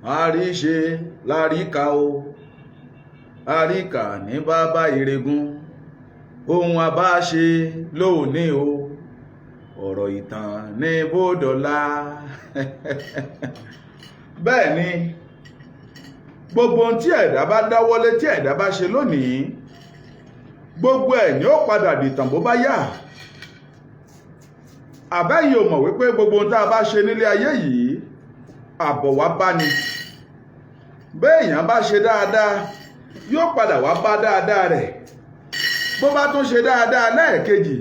Àríṣe láríkà o, àríkà ní bàbá ìrègùn. Ohun àbáṣe lónìí o, ọ̀rọ̀ ìtàn ní bódọ́là. Bẹ́ẹ̀ ni, gbogbo ohun tí ẹ̀dá bá dáwọ́lé, tí ẹ̀dá bá ṣe lónìí, gbogbo ẹ̀ ní ó padà dìtàn bó bá yá. Àbẹ́yìn ò mọ̀ wípé gbogbo ohun tá a bá ṣe nílé ayé yìí, àbọ̀ wá bá ni. Béèyàn bá ṣe dáadáa, yóò padà wá bá dáadáa rẹ̀. Bó bá tún ṣe dáadáa lẹ́ẹ̀kejì,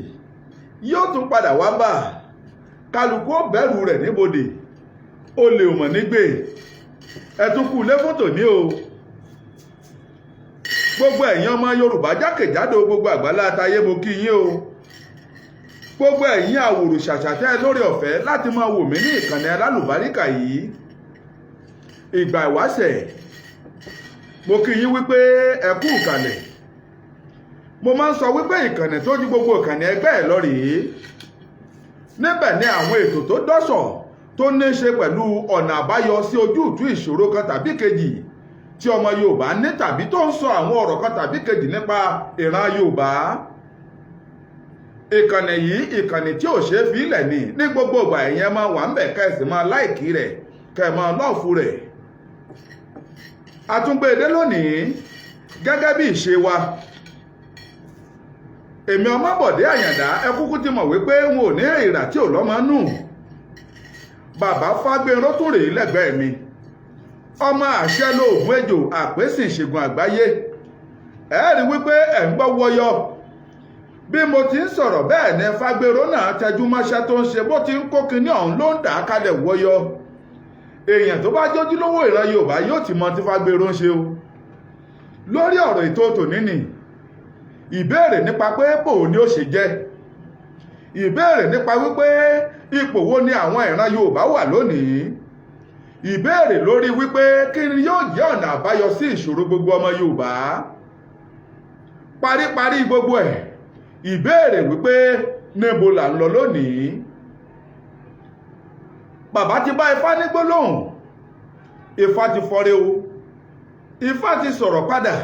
yóò tún padà wá bá. Kálukú ó bẹ̀rù rẹ̀ níbodè, ó lè mọ̀ nígbè. Ẹ tún kú ilé fún tòní o. Gbogbo ẹ̀yin ọmọ Yorùbá jákèjádò gbogbo àgbálá àtayé, mo kí yín o. Gbogbo ẹ̀yin àwòrò ṣàṣàtẹ́ lórí ọ̀fẹ́ láti máa wò mí ní ìkànnì alálùbáríkà yìí, Ìgbà Ìwáṣẹ̀, mo kí yín wípé ẹ kú ìkàlẹ̀. Mo máa ń sọ wípé ìkànnì tó ju gbogbo ìkànnì ẹgbẹ́ ẹ̀ lọ rèé. Níbẹ̀ ni àwọn ètò tó dọ́sọ̀, tó ní í ṣe pẹ̀lú ọ̀nà àbáyọ sí ojútùú ìṣòro kan tàbí kejì tí ọmọ Yorùbá ní, tàbí tó ń sọ àwọn ọ̀rọ̀ kan tàbí kejì nípa ìran Yorùbá. Ìkànnì yìí, ìkànnì tí ò ṣeé fi ilẹ̀ ní. Ní gbogbo ìgbà, ẹ̀yẹn máa wà ń bẹ̀, kẹ́ ẹ sì máa like rẹ̀, kẹ́ ẹ máa love rẹ̀. Àtúngbèdé lónìí gẹ́gẹ́ bí ìṣe wa. Èmi Ọmọbọ̀dé Àyàndá, ẹ kúkú ti mọ̀ wípé n ò ní ìrà tí ò lọ́mọ nù. Bàbá Fágbénró tún rèé lẹ́gbẹ̀ẹ́ mi, ọmọ àṣẹ lóògùn ejò, àpèsè ìṣègùn àgbáyé. Ẹ rí wípé ẹ̀ ń gbọ́ wọyọ bí mo ti ń sọ̀rọ̀. Bẹ́ẹ̀ ni Fágbéró náà tẹjú mọ́ṣẹ́ tó ń ṣe. Bó ti ń kó kinní ọ̀hún ló ń dà á kalẹ̀ wọyọ. Èèyàn tó bá jójúlówó ìran Yorùbá yóò ti mọ tí Fágbéró ń ṣe o. Lórí ọ̀rọ̀ ètò tòní ni ìbéèrè nípa pé bò ní ó ṣe jẹ́, ìbéèrè nípa wípé ipò wo ni àwọn ìran Yorùbá wà lónìí, ìbéèrè lórí wípé kí ni yóò jẹ́ ọ̀nà àbáyọ sí ìṣòro gbogbo ọmọ Yorùbá. Paríparí gbogbo ẹ̀, ìbéèrè wípé níbo là ń lọ lónìí. Bàbá ti bá Ifá ní gbólóhùn, Ifá ti fọre o, Ifá ti sọ̀rọ̀ padà.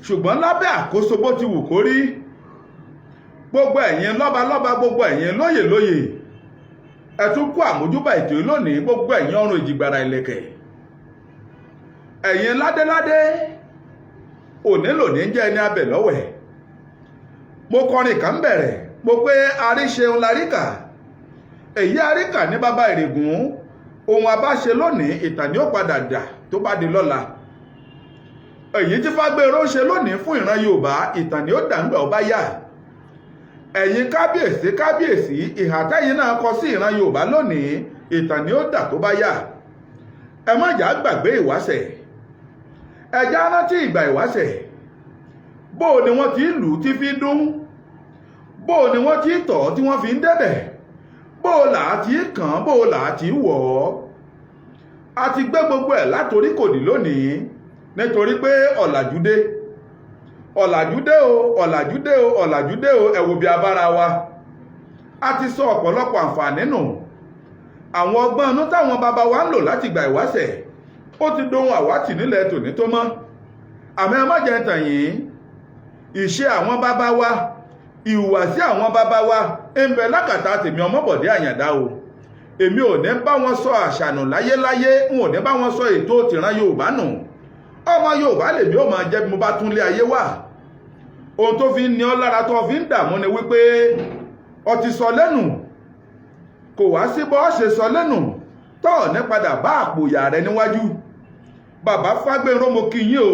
Ṣùgbọ́n lábẹ́ àkóso bó ti wù kó rí, gbogbo ẹ̀yin lọ́balọ́ba, gbogbo ẹ̀yin lóyè lóyè, ẹ tún kú àmójúbà ètò lónìí. Gbogbo ẹ̀yin ọrùn ìjìgbara ìlẹ̀kẹ̀, ẹ̀yin ládéládé, òní lòní jẹ́ ẹni abẹ̀ lọ́wẹ̀. Mo kọrin kan bẹ̀rẹ̀, mo pé àríṣeun laríkà, èyí àríkà ní bàbá ìrègùn. Ohun abáṣe lónìí, ìtàn ni ó padà dà tó bá di lọ́la. Èyí tí Fágbéró ń ṣe lónìí fún ìran Yorùbá, ìtàn ni ó dà ńgbà ó bá yá. Ẹ̀yin kábíyèsí kábíyèsí, ìhà tẹ́yin náà kọ sí ìran Yorùbá lónìí, ìtàn ni ó dà tó bá yá. Ẹ má jà gbàgbé ìwáṣẹ̀. Ẹ já rántí ìgbà ìwáṣẹ̀. Bó ni wọ́n ti lù ú tí fi dún, bó ni wọ́n ti tọ̀ tí wọ́n fi ń débẹ̀, bó là á ti kàn án, bó là á ti wọ̀ ọ́. A ti gbé gbogbo ẹ̀ látorí kò ní lónìí, nítorí pé ọ̀làjú dé, ọ̀làjú dé o, ọ̀làjú dé o, ọ̀làjú dé o. Ẹ wo bí abára wa, a ti sọ ọ̀pọ̀lọpọ̀ àǹfààní nù. Àwọn ọgbọ́n inú táwọn bàbá wa ń lò láti gbà ìwáṣẹ̀, ó ti dohun àwátì nílẹ̀ tòní tó mọ́. Àmọ́ ẹ má jẹ́ tàn yín, ìṣe àwọn bàbá wa, ìhùwàsí àwọn bàbá wa ń bẹ lákàtà tèmi Ọmọbọ̀dé Àyàndá o. Èmi ò ní bá wọn sọ àṣànù láyéláyé, n ò ní bá wọn sọ ètò tìran Yorùbá nù. Ọmọ Yorùbá lèmi ó máa jẹ́ bí mo bá tún lé ayé wà. Ohun tó fi ń ní ọ lára, tó fi ń dààmú ni wípé ọ ti sọ lẹ́nu, kò wá sí bọ́ ṣe sọ lẹ́nu tọ́ ní padà bá àpò ìyà rẹ níwájú. Bàbá Fágbénró, mo kí yín o.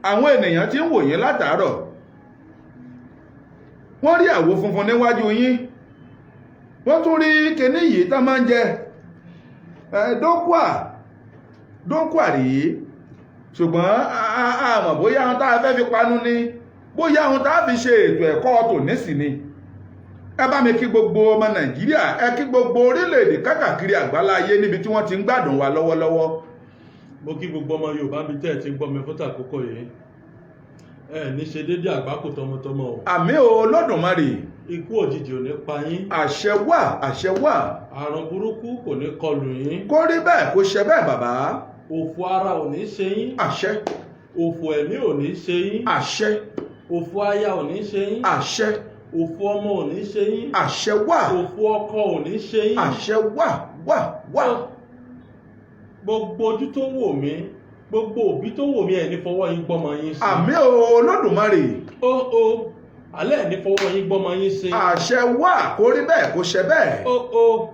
Àwọn ènìyàn tí ń wò yín látàárọ̀, wọ́n rí àwo funfun níwájú yín, wọ́n tún rí kinní yìí tá máa ń jẹ dókùà dókùà rí. Ṣùgbọ́n àmọ̀ bóyá ohun tá a fẹ́ fi panu ni, bóyá ohun tá a fi ṣe ètò ẹ̀kọ́ tòní sí ni. Ẹ bá mi kí gbogbo ọmọ Nàìjíríà, ẹ kí gbogbo orílẹ̀-èdè káàkiri àgbálá ayé níbi tí wọ́n ti ń gbádùn wa lọ́wọ́lọ́wọ́. Mo kí gbogbo ọmọ Yorùbá mi tẹ́ ẹ̀ ti ń gbọ́ mi fún tàkókò yìí. Ẹ ní ṣe déédéé àgbákò tọmọtọmọ o. Àmín o, Olódùmarè. Ikú òjijì ò ní pa yín. Àṣẹ wà, àṣẹ wà. Àrùn burúkú kò ní kọlù yín. Kó rí bẹ́ẹ̀, kó ṣe bẹ́ẹ̀, bàbá. Òfò ara ò ní ṣe yín. Àṣẹ. Òfò ẹ̀mí ò ní ṣe yín. Àṣẹ. Òfò aya ò ní ṣe yín. Àṣẹ. Òfò ọmọ ò ní ṣe yín. Àṣẹ wà. Òfò ọkọ ò ní ṣe yín. Àṣẹ wà wà wà. Gbogbo ojú tó wò mí, gbogbo òbí tó wò mí, ẹ̀ ní fọwọ́ yín gbọ́mọ yín sí. Àmín o, Olódùmarè. Ó ó alẹ́, ẹ̀ ní fọwọ́ yín gbọ́mọ yín sí. Àṣẹ wà, kó rí bẹ́ẹ̀, kó ṣe bẹ́ẹ̀. Ó ó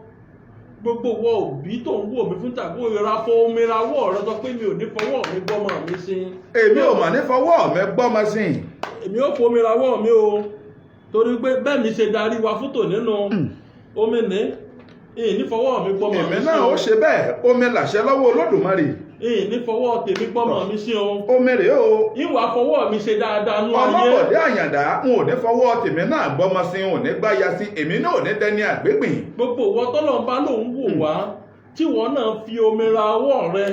gbogbo wọ òbí tó ń wò mí fún tàbí ìra fọ omi rawọ́ rẹ sọ pé mi ò ní fọwọ́ mi gbọ́mọ mi sí. Èmi ò mà ní fọwọ́ mi gbọ́mọ sí. Èmi ò fomi rawọ́ mi o, torí pé bẹ́ẹ̀ mi ṣe darí wa fún tò nínú omi ní ìní fọwọ́ mi gbọ́mọ Èmi mi sí náà o. ó ṣe bẹ́ẹ̀, omi làṣẹ lọ́wọ́ Olódùmarè. Ìní fọwọ́ tèmi gbọ́mọ mi sí o. Omi rèé o. Ìwà fọwọ́ mi ṣe dáadáa nú ayé. Ọlọ́bọ̀dé Àyàndá, n ò ní fọwọ́ tèmi náà gbọ́mọ sí, n ò ní gbáya sí, èmi náà ò ní dẹni àgbégbìn. Gbogbo ìwọ tọ́lọ́run bá lòun wò wá tí wọ́n náà fi omi ra ọwọ́ rẹ,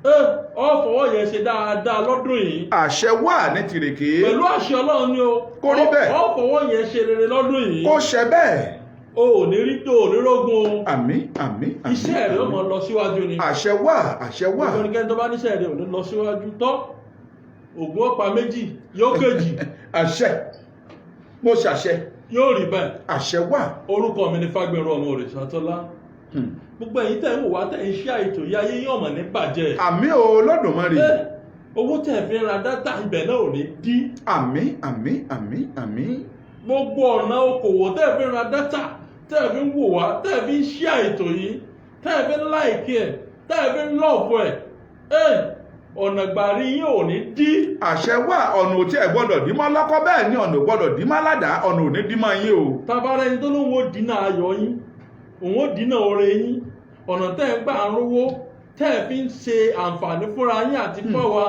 ẹ ọ fọwọ́ yẹn ṣe dáadáa lọ́dún yìí. Àṣẹ wà ní tìrèké. Pẹ̀lú àṣẹ Ọlọ́run ni o. Kó rí bẹ́ẹ̀. Ọ fọwọ́ yẹn ṣe rere lọ́dún yìí. Kó ṣe bẹ́ẹ̀. O ò ní rí tó ò ní rógun o. Àmín, àmín, àmín. Iṣẹ́ rẹ ó mọ lọ síwájú ni. Àṣẹ wà, àṣẹ wà. Gbogbo ẹnikẹ́ni tó bá níṣẹ́ rẹ ò ní lọ síwájú tọ́ ògùn ọ̀pá méjì yóò kejì. Àṣẹ, mo ṣàṣẹ. Yóò rí bẹ́ẹ̀. Àṣẹ wà. Orúkọ mi ni Fágbèrò ọmọ Òrìṣàtọ́lá. Gbogbo ẹ̀yin tẹ̀ ń wò wá, tẹ̀ ń ṣe àìtò yìí, ayé yín ọ̀mọ̀ ní bàjẹ́. Àmín o, Olódùmarè. Ẹ, owó tẹ̀ fi ń ra data ibẹ̀ náà ò ní dí. Àmín, àmín, àmín, àmín. Gbogbo ọ̀nà okòwò tẹ̀ fi ń ra data, tẹ̀ fi ń wò wá, tẹ̀ fi ń ṣe àìtò yìí, tẹ̀ fi ń like ẹ̀, tẹ̀ fi ń love ẹ̀, ẹ ọ̀nà gbàrí yín ò ní dí. Àṣẹ wà. Ọ̀nà ò tí ẹ̀ gbọ́dọ̀ dí mọ́ lọ́kọ́, bẹ́ẹ̀ ni ọ̀nà ò gbọ́dọ̀ dí mọ́ ládàá, ọ̀nà ò ní dí mọ́ yín o. Tabara ẹni tó lóun ó dínà ayọ̀ yín, òun ó dínà oore yín, ọ̀nà tẹ́ ẹ̀ ń gbà ń rówó, tẹ́ ẹ̀ fi ń ṣe àǹfààní fúnra yín àti fáwa,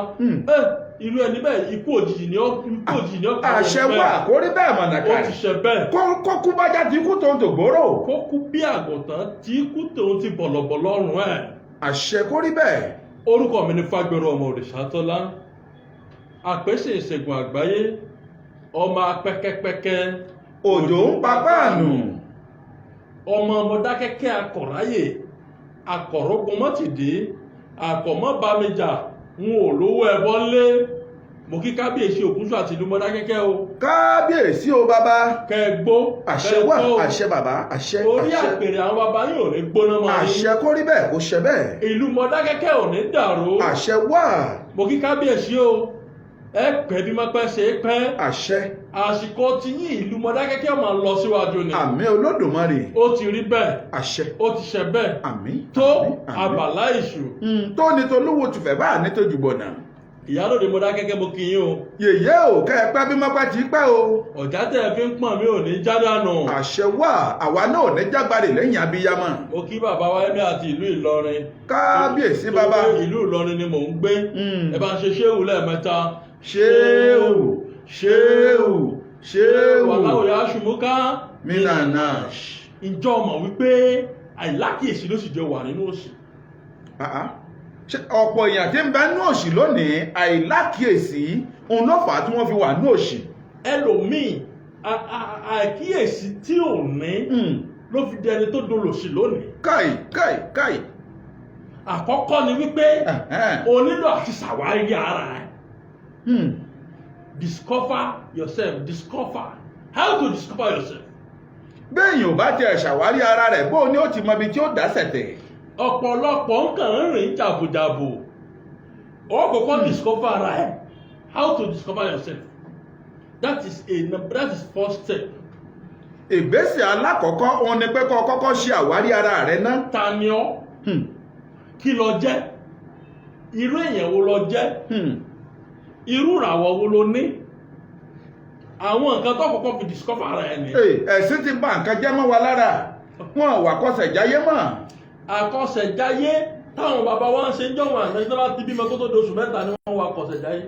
ẹ irú ẹni bẹ́ẹ̀, ikú òjijì ni ó, ikú òjijì ni ó kà. Àṣẹ wà, kó rí bẹ́ẹ̀ mọ̀nàkà. Ó ti ṣe bẹ́ẹ̀. Kó kú bájá ti kú tó ń tògbóró. Kó kú bí àgùntàn tí kú tòun ti bọ̀lọ̀bọ̀ lọ́rùn ẹ̀. Àṣẹ, kó rí bẹ́ẹ̀. Orúkọ mi ni Fágbèrò ọmọ Òrìṣàtọ́lá, àpèsè ìṣègùn àgbáyé, ọmọ apẹ́kẹ́pẹ́kẹ́. Òjò ń pa páànù. Ọmọ Mọdákẹ́kẹ́, akọ̀ráyè akọ̀rọ̀gùn mọ́tìdé àkọ̀mọ́bámijà, n ò lówó ẹbọ lé. Mo kí kábíyèsí Ògúnṣù àti ìlú Mọdákẹ́kẹ́ o. Kábíyèsí o, bàbá. Kẹgbó. Àṣẹ wà, àṣẹ bàbá, àṣẹ. Orí Àṣẹ. àpèrè àwọn bàbá yóò ní gbóná mọ́ yín. Àṣẹ, kó rí bẹ́ẹ̀, kó ṣe bẹ́ẹ̀. Ìlú Mọdákẹ́kẹ́ ò ní dàrú. Àṣẹ wà. Mo kí kábíyèsí o, ẹ pẹ́ bí mọ́pẹ́ ṣe é pẹ́. Àṣẹ. Àsìkò tí yín, ìlú Mọdákẹ́kẹ́ máa lọ síwájú ni. Àmín, Olódùmarè. Ó ti rí bẹ́ẹ̀. Àṣẹ. Ó ti ṣe bẹ́ẹ̀. Àmín. Tó Àmín, àmín. àbàlá ìṣù. Tó ní tolúwo tùfẹ̀ bá ní tójúbọ̀nà. Ìyálòde Mọdákẹ́kẹ́, mo kí yín o. Yèyé o, kẹ́ ẹ pẹ́ bí mọ́pá ti pẹ́ o. Ọ̀já tẹ́ ẹ fi ń pọ̀n mi ò ní já dànù. Àṣẹ wà, àwa náà ò ní jágbárì lẹ́yìn abiyamọ. Mo kí bàbá wa ẹ̀mí àti ìlú Ìlọrin. Kábíyèsí, bàbá. Torí pé ìlú Ìlọrin ni mò ń gbé. Ẹ bá ń ṣe ṣéwù lẹ́ẹ̀mẹ́ta. Ṣéwù, ṣéwù, ṣéwù. Wàláwò yà ṣùmùká. Minanash. Ǹjọ́ mọ̀ wípé àìlákìyèsí ló sì jọ wà nínú òṣì? Ah, ah. Ṣé ọ̀pọ̀ èèyàn tí ń bẹ nú òṣì lónìí, àìlákìyèsí òun ló fà á tí wọ́n fi wà nú òṣì? Ẹlòmíì, àìkíyèsí tí ò ní ló fi dẹni tó dolòṣì lónìí. Káì, káì, káì. Àkọ́kọ́ ni wípé o nílò àti ṣàwárí ara ẹ. Discover yourself. Discover how to discover yourself. Béèyàn ò bá tiẹ̀ ṣàwárí ara rẹ̀, bó ni ó ti mọ ibi tí ó dá sẹ̀tẹ̀? Ọ̀pọ̀lọpọ̀ nǹkan ń rìn jàbùjàbù. Ó kọ́kọ́ discover ara ẹ, how to discover yourself, that is first step. Ìgbésẹ̀ alákọ̀ọ́kọ́ òun ni pé kó o kọ́kọ́ ṣe àwárí ara rẹ̀ ná. Ta ni ọ́? Kí lo jẹ́? Irú èèyàn wo lo jẹ́? Irú ìràwọ̀ wo lo ní? Àwọn nǹkan tó kọ́kọ́ fi discover ara ẹ ni. Ee, ẹ̀sìn ti bà nǹkan jẹ́ mọ́ wa lára, wọn wà kọsẹ̀ jáyé mọ́. Àkọsẹ̀jáyé táwọn bàbá wa ń ṣe ń jọ̀wọ́n àná, tí wọ́n bá ti bímọ kó tó doṣù 3 ni wọ́n wọ àkọsẹ̀jáyé.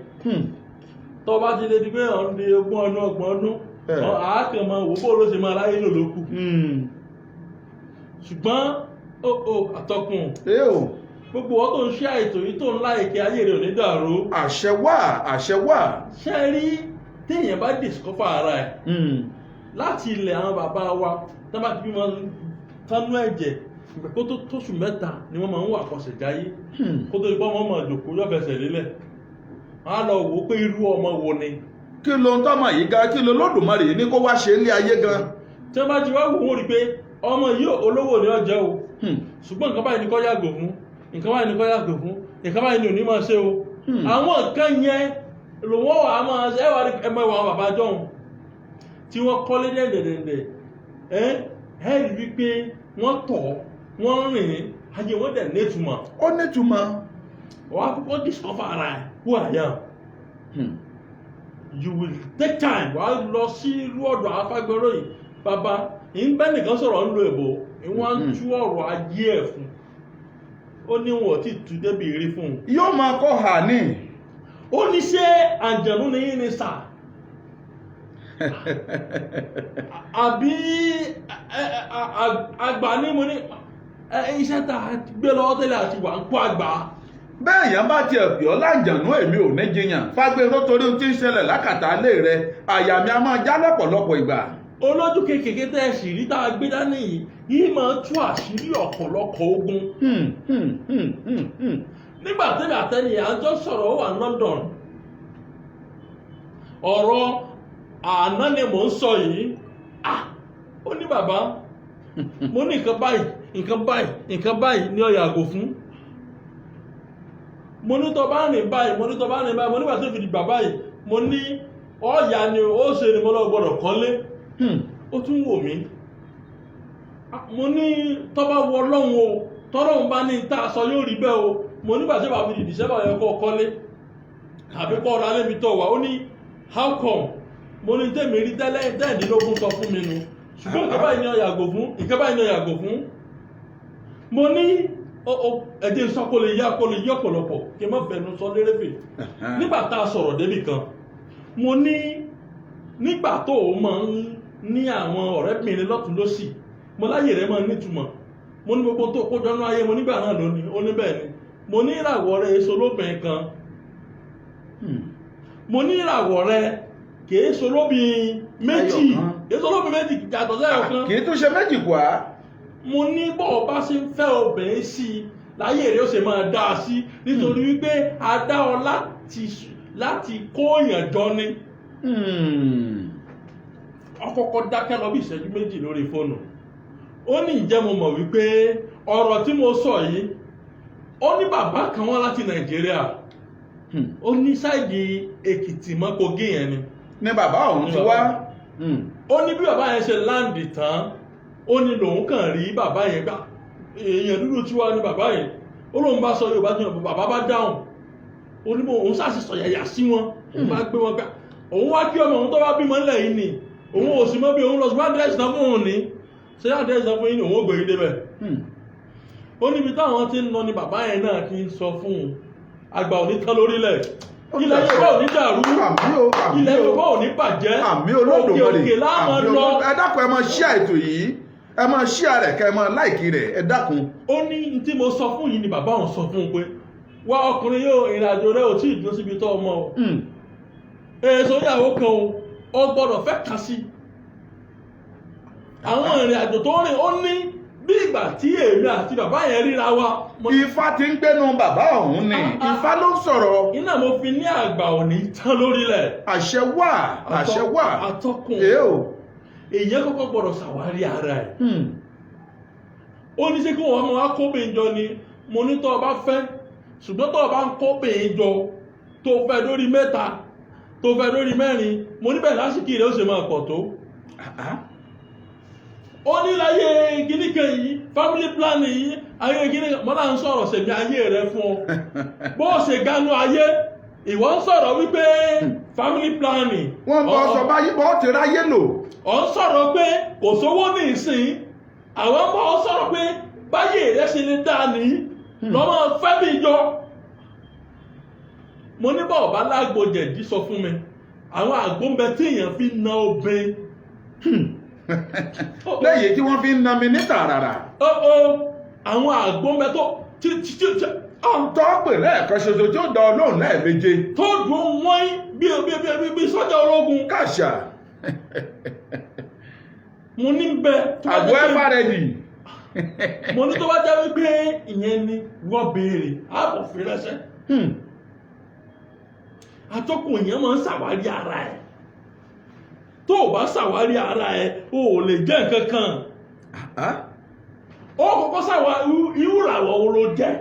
Tó bá ti lè di pé ọ̀n di 20 ọdún, 30 ọdún, àákàn máa wò bó ló ṣe máa ráyé lò lókù. Ṣùgbọ́n ó àtọkùn, Ee o. gbogbo wọn tó ń ṣe àìtò yìí, tó ń láìkè, ayé rẹ̀ ò ní dàrú. Àṣẹ wà, àṣẹ wà. Ṣe rí, téèyàn bá discover ara ẹ̀, Láti ilẹ̀ àwọn bàbá wa, tán bá ti bímọ tánú ẹ̀jẹ̀, kó tó tóṣù 3 ni wọ́n máa ń wà kọsẹ̀jáyé. Kó tó di pé wọ́n máa jòkó, yóò fẹsẹ̀ lélẹ̀, wọ́n á lọ wò ó pé irú ọmọ wo ni. Kí ló ń tọ́mọ yìí gan? Kí ló lódùmarè yìí ní kó wá ṣe ilé ayé gan? Tí wọ́n bá ti wá wò ó, rí i pé ọmọ yìí, olówó ni ó jẹ́ o, ṣùgbọ́n nǹkan báyìí ni kó yàgò fún, nǹkan báyìí ni kó yàgò fún, nǹkan báyìí ni ò ní máa ṣe o. Àwọn nǹkan yẹn lòun wà á máa ṣe. Ẹ wà rí ẹmọ ìwà àwọn bàbá jọ̀hún tí wọ́n kọ́lé dẹ̀ndẹ̀dẹ̀ndẹ̀, ẹ ẹ rí wípé wọ́n tọ̀, wọ́n rìn, ayé wọ́n dẹ̀ nítumọ̀. Ó nítumọ̀. Wọ́n á kọ́kọ́ discover ara ẹ̀, who I am. You will take time, wàá lọ sí irú ọ̀dọ̀ afágbéró yìí. Bàbá ìgbẹ́ nìkan sọ̀rọ̀ ń lo èbò, ìwọ́n ń tú ọ̀rọ̀ ayé ẹ̀ fún, ó ní wọn ò tí tú débi ìrí fún un. Yóò máa kọ́ hà ní. Ó ní ṣé àjànú ni yín ni sà, àbí àgbà ní? Mo ní iṣẹ́ tá a gbé lọ́wọ́ tẹ́lẹ̀ àti wà ń kó àgbà. Bẹ́ẹ̀ yẹn bá tiẹ̀ pè ọ́ láǹjànú, èmi ò ní jiyàn, Fágbéró, torí ohun tí ń ṣẹlẹ̀ lákàtà ilé rẹ, àyà mi a máa já lọ́pọ̀lọpọ̀ ìgbà. Olójú kékeré tẹ́ ẹ sì rí tá a gbé dání yìí yìí máa tú àṣírí ọ̀pọ̀lọpọ̀ ogun. Nígbà tẹ́lẹ̀ àtẹ́ni à ń jọ sọ̀rọ̀, ó wà ní London, ọ̀rọ̀ àná ni mò ń sọ yìí. Ah, ó ní bàbá, mo ní nǹkan báyìí, nǹkan báyìí, nǹkan báyìí ní ó yàgò fún. Mo ní tó bá rìn báyìí, mo ní tó bá rìn báyìí, mo nígbà tó fi dìgbà báyìí, mo ní ọ̀yà ni ó ṣe ni mo lọ gbọ́dọ̀ kọ́lé. Ó tún wò mí. Mo ní tó bá wọ Ọlọ́run o, tọ́lọ́run bá ní tá a sọ yóò rí bẹ́ẹ̀ o. Mo nígbà tí bàbá mi dìdì sẹ́bà yẹ kó kọ́lé àbí kọ́ ọ̀rọ̀ alẹ́ mi tọ̀ wá. Ó ní how come? Mo ní tèmi rí tẹ́lẹ̀ tẹ́ẹ̀dínlógún sọ fún mi nu, ṣùgbọ́n nǹkan báyìí ni ó yàgò fún, nǹkan báyìí ni ó yàgò fún. Mo ní ẹ̀jẹ̀ sọ kó lè yá, kó lè yí ọ̀pọ̀lọpọ̀, kí n má fẹnu sọ lérèfé. Nígbà tá a sọ̀rọ̀ débì kan, mo ní nígbà tó o máa ń ní àwọn ọ̀rẹ́bìnrin lọ́tún lọ́sì, mo láyè rẹ̀ máa ń nítumọ̀. Mo ní gbogbo tó kójọ ní ayé, mo nígbà náà lónìí. Ó ní bẹ́ẹ̀ ni. Mo ní ìràwọ̀ rẹ̀ èso lóbìnrin kan. Mo ní ìràwọ̀ rẹ̀ kìí so lóbìn méjì. Ẹyọ kan. Kìí so lóbìn méjì yàtọ̀ sẹ́yọ̀ kan. Kì í tún ṣe méjì kwá. Mo ní bọ́ọ̀ bá ṣe ń fẹ́ obìnrin sí i láyé rẹ̀ ó ṣe máa dá a sí, nítorí wípé a dá ọ láti kó èèyàn jọ ni. Ọkọ̀kọ̀ dákẹ́ lọ bí ìṣẹ́jú 2 lórí fóònù. Ó ní ǹjẹ́ mo mọ̀ wípé ọ̀rọ̀ tí mo sọ yìí, ó ní bàbá kan wá láti Nàìjíríà, ó ní side Èkìtì mọ́ Kogi yẹn ni. Ní bàbá ọ̀hún ti wá. Ó ní bí bàbá yẹn ṣe land tán, ó ní lòun kàn rí bàbá yẹn gbà, èèyàn dúdú tí wá ní bàbá yẹn. Ó lóun bá sọ Yorùbá tí bàbá bá dáhùn, ó ní bó òun sáà sọ yàyà sí wọn, òun bá gbé wọn gbà, òun wá kí ọmọ òun tó bá bímọ ńlẹ̀ yìí ni, òun ò sì mọ bí òun lọ, ṣùgbọ́n àdírẹ́sì náà fún òun ní ṣé àdírẹ́sì náà fún yín ni òun ò gbé yín débẹ̀. Ó níbi táwọn ti ń lọ ni bàbá yẹn náà ti ń sọ fún un. Àgbà ò ní tán lórílẹ̀, ilẹ̀ Yorùbá ò ní dàrú. Àmín o, àmín. Ilẹ̀ O. Yorùbá ò ní bàjẹ́. Àmín Òkè Olódùmarè. òkè láàmú Àmín lọ. Olódùmarè. Ẹ dákun, ẹ máa share ètò yìí, ẹ máa share rẹ̀, kẹ́ ẹ máa like rẹ̀, ẹ dákun. Ó ní n tí mo sọ fún yìí ni bàbá òun sọ fún un pé wá, ọkùnrin yóò, ìrìn àjò rẹ ò tí ì dúró síbi tó ọmọ o. Èso ìyàwó kan o, ọ gbọ́dọ̀ fẹ́ kà sí àwọn ìrìn àjò tó rìn. Ó ní bí ìgbà tí èmi àti bàbá yẹn ríra wa Ifá ti ń gbénu bàbá ọ̀hún ni. Ah, ah. Ifá ló ń sọ̀rọ̀. Iná mo fi ní àgbà ò ní tán lórílẹ̀. Àṣẹ wà, àṣẹ wà. Atọ́kùn, Èé o. èèyàn kọ́kọ́ gbọ́dọ̀ ṣàwárí ara ẹ̀. Ó ní ṣé kí wọ́n máa kóbìnrin jọ ni? Mo ní tó o bá fẹ́, ṣùgbọ́n tó o bá ń kóbìnrin jọ, tó o fẹ́ lórí mẹ́ta, tó o fẹ́ lórí mẹ́rin, mo níbẹ̀ lásìkò rẹ̀ ó ṣe máa pọ̀ tó. Ó ní láyé kíní kan yìí, family planning yìí, ayé kíní kan, mọ́lá ń sọ̀rọ̀ sẹ̀mí ayé rẹ fún ọ, bó o ṣe ganu ayé, ìwọ ń sọ̀rọ̀ wípé family planning. Wọ́n bọ́ sọ báyìí bọ́ ti ráyé lò. Ọ̀ ń sọ̀rọ̀ pé kò sówó ní ìsìn, àwọn ọmọ ọ sọ̀rọ̀ pé báyé rẹ ṣe lè dáa ní lọ́mọ fẹ́ bí jọ. Mo ní bá ọba lágbo jẹ̀dí sọ fún mi, àwọn àgbo ń bẹ tí èèyàn fi na obìnrin. Lẹ́yìn tí wọ́n fi ń nami ní tààràrà. Ó àwọn àgbo ń bẹ tó tí tí tí tí Tọ́ pè lẹ́ẹ̀kan ṣoṣo tí ó dán Ọlọ́run lẹ́ẹ̀méje. Tó dùn wọ́n bí bí bí bí sọ́jà ológun. Kàṣà. Mo ní bẹ tó bá Àgọ́ jẹ́ ẹ pé- bá rẹ dì. Mo ní tó bá jẹ́ wípé ìyẹn ni wọ́n béèrè, ààbò fi rẹ́sẹ̀. Atọ́kùn, yẹn máa ń ṣàwárí ara ẹ̀. Tó o bá ṣàwárí ara ẹ̀, o ò lè jẹ́ nǹkan kan. Ah, Ó kọ́kọ́ ṣàwárí irú ìràwọ̀ wo ló jẹ́,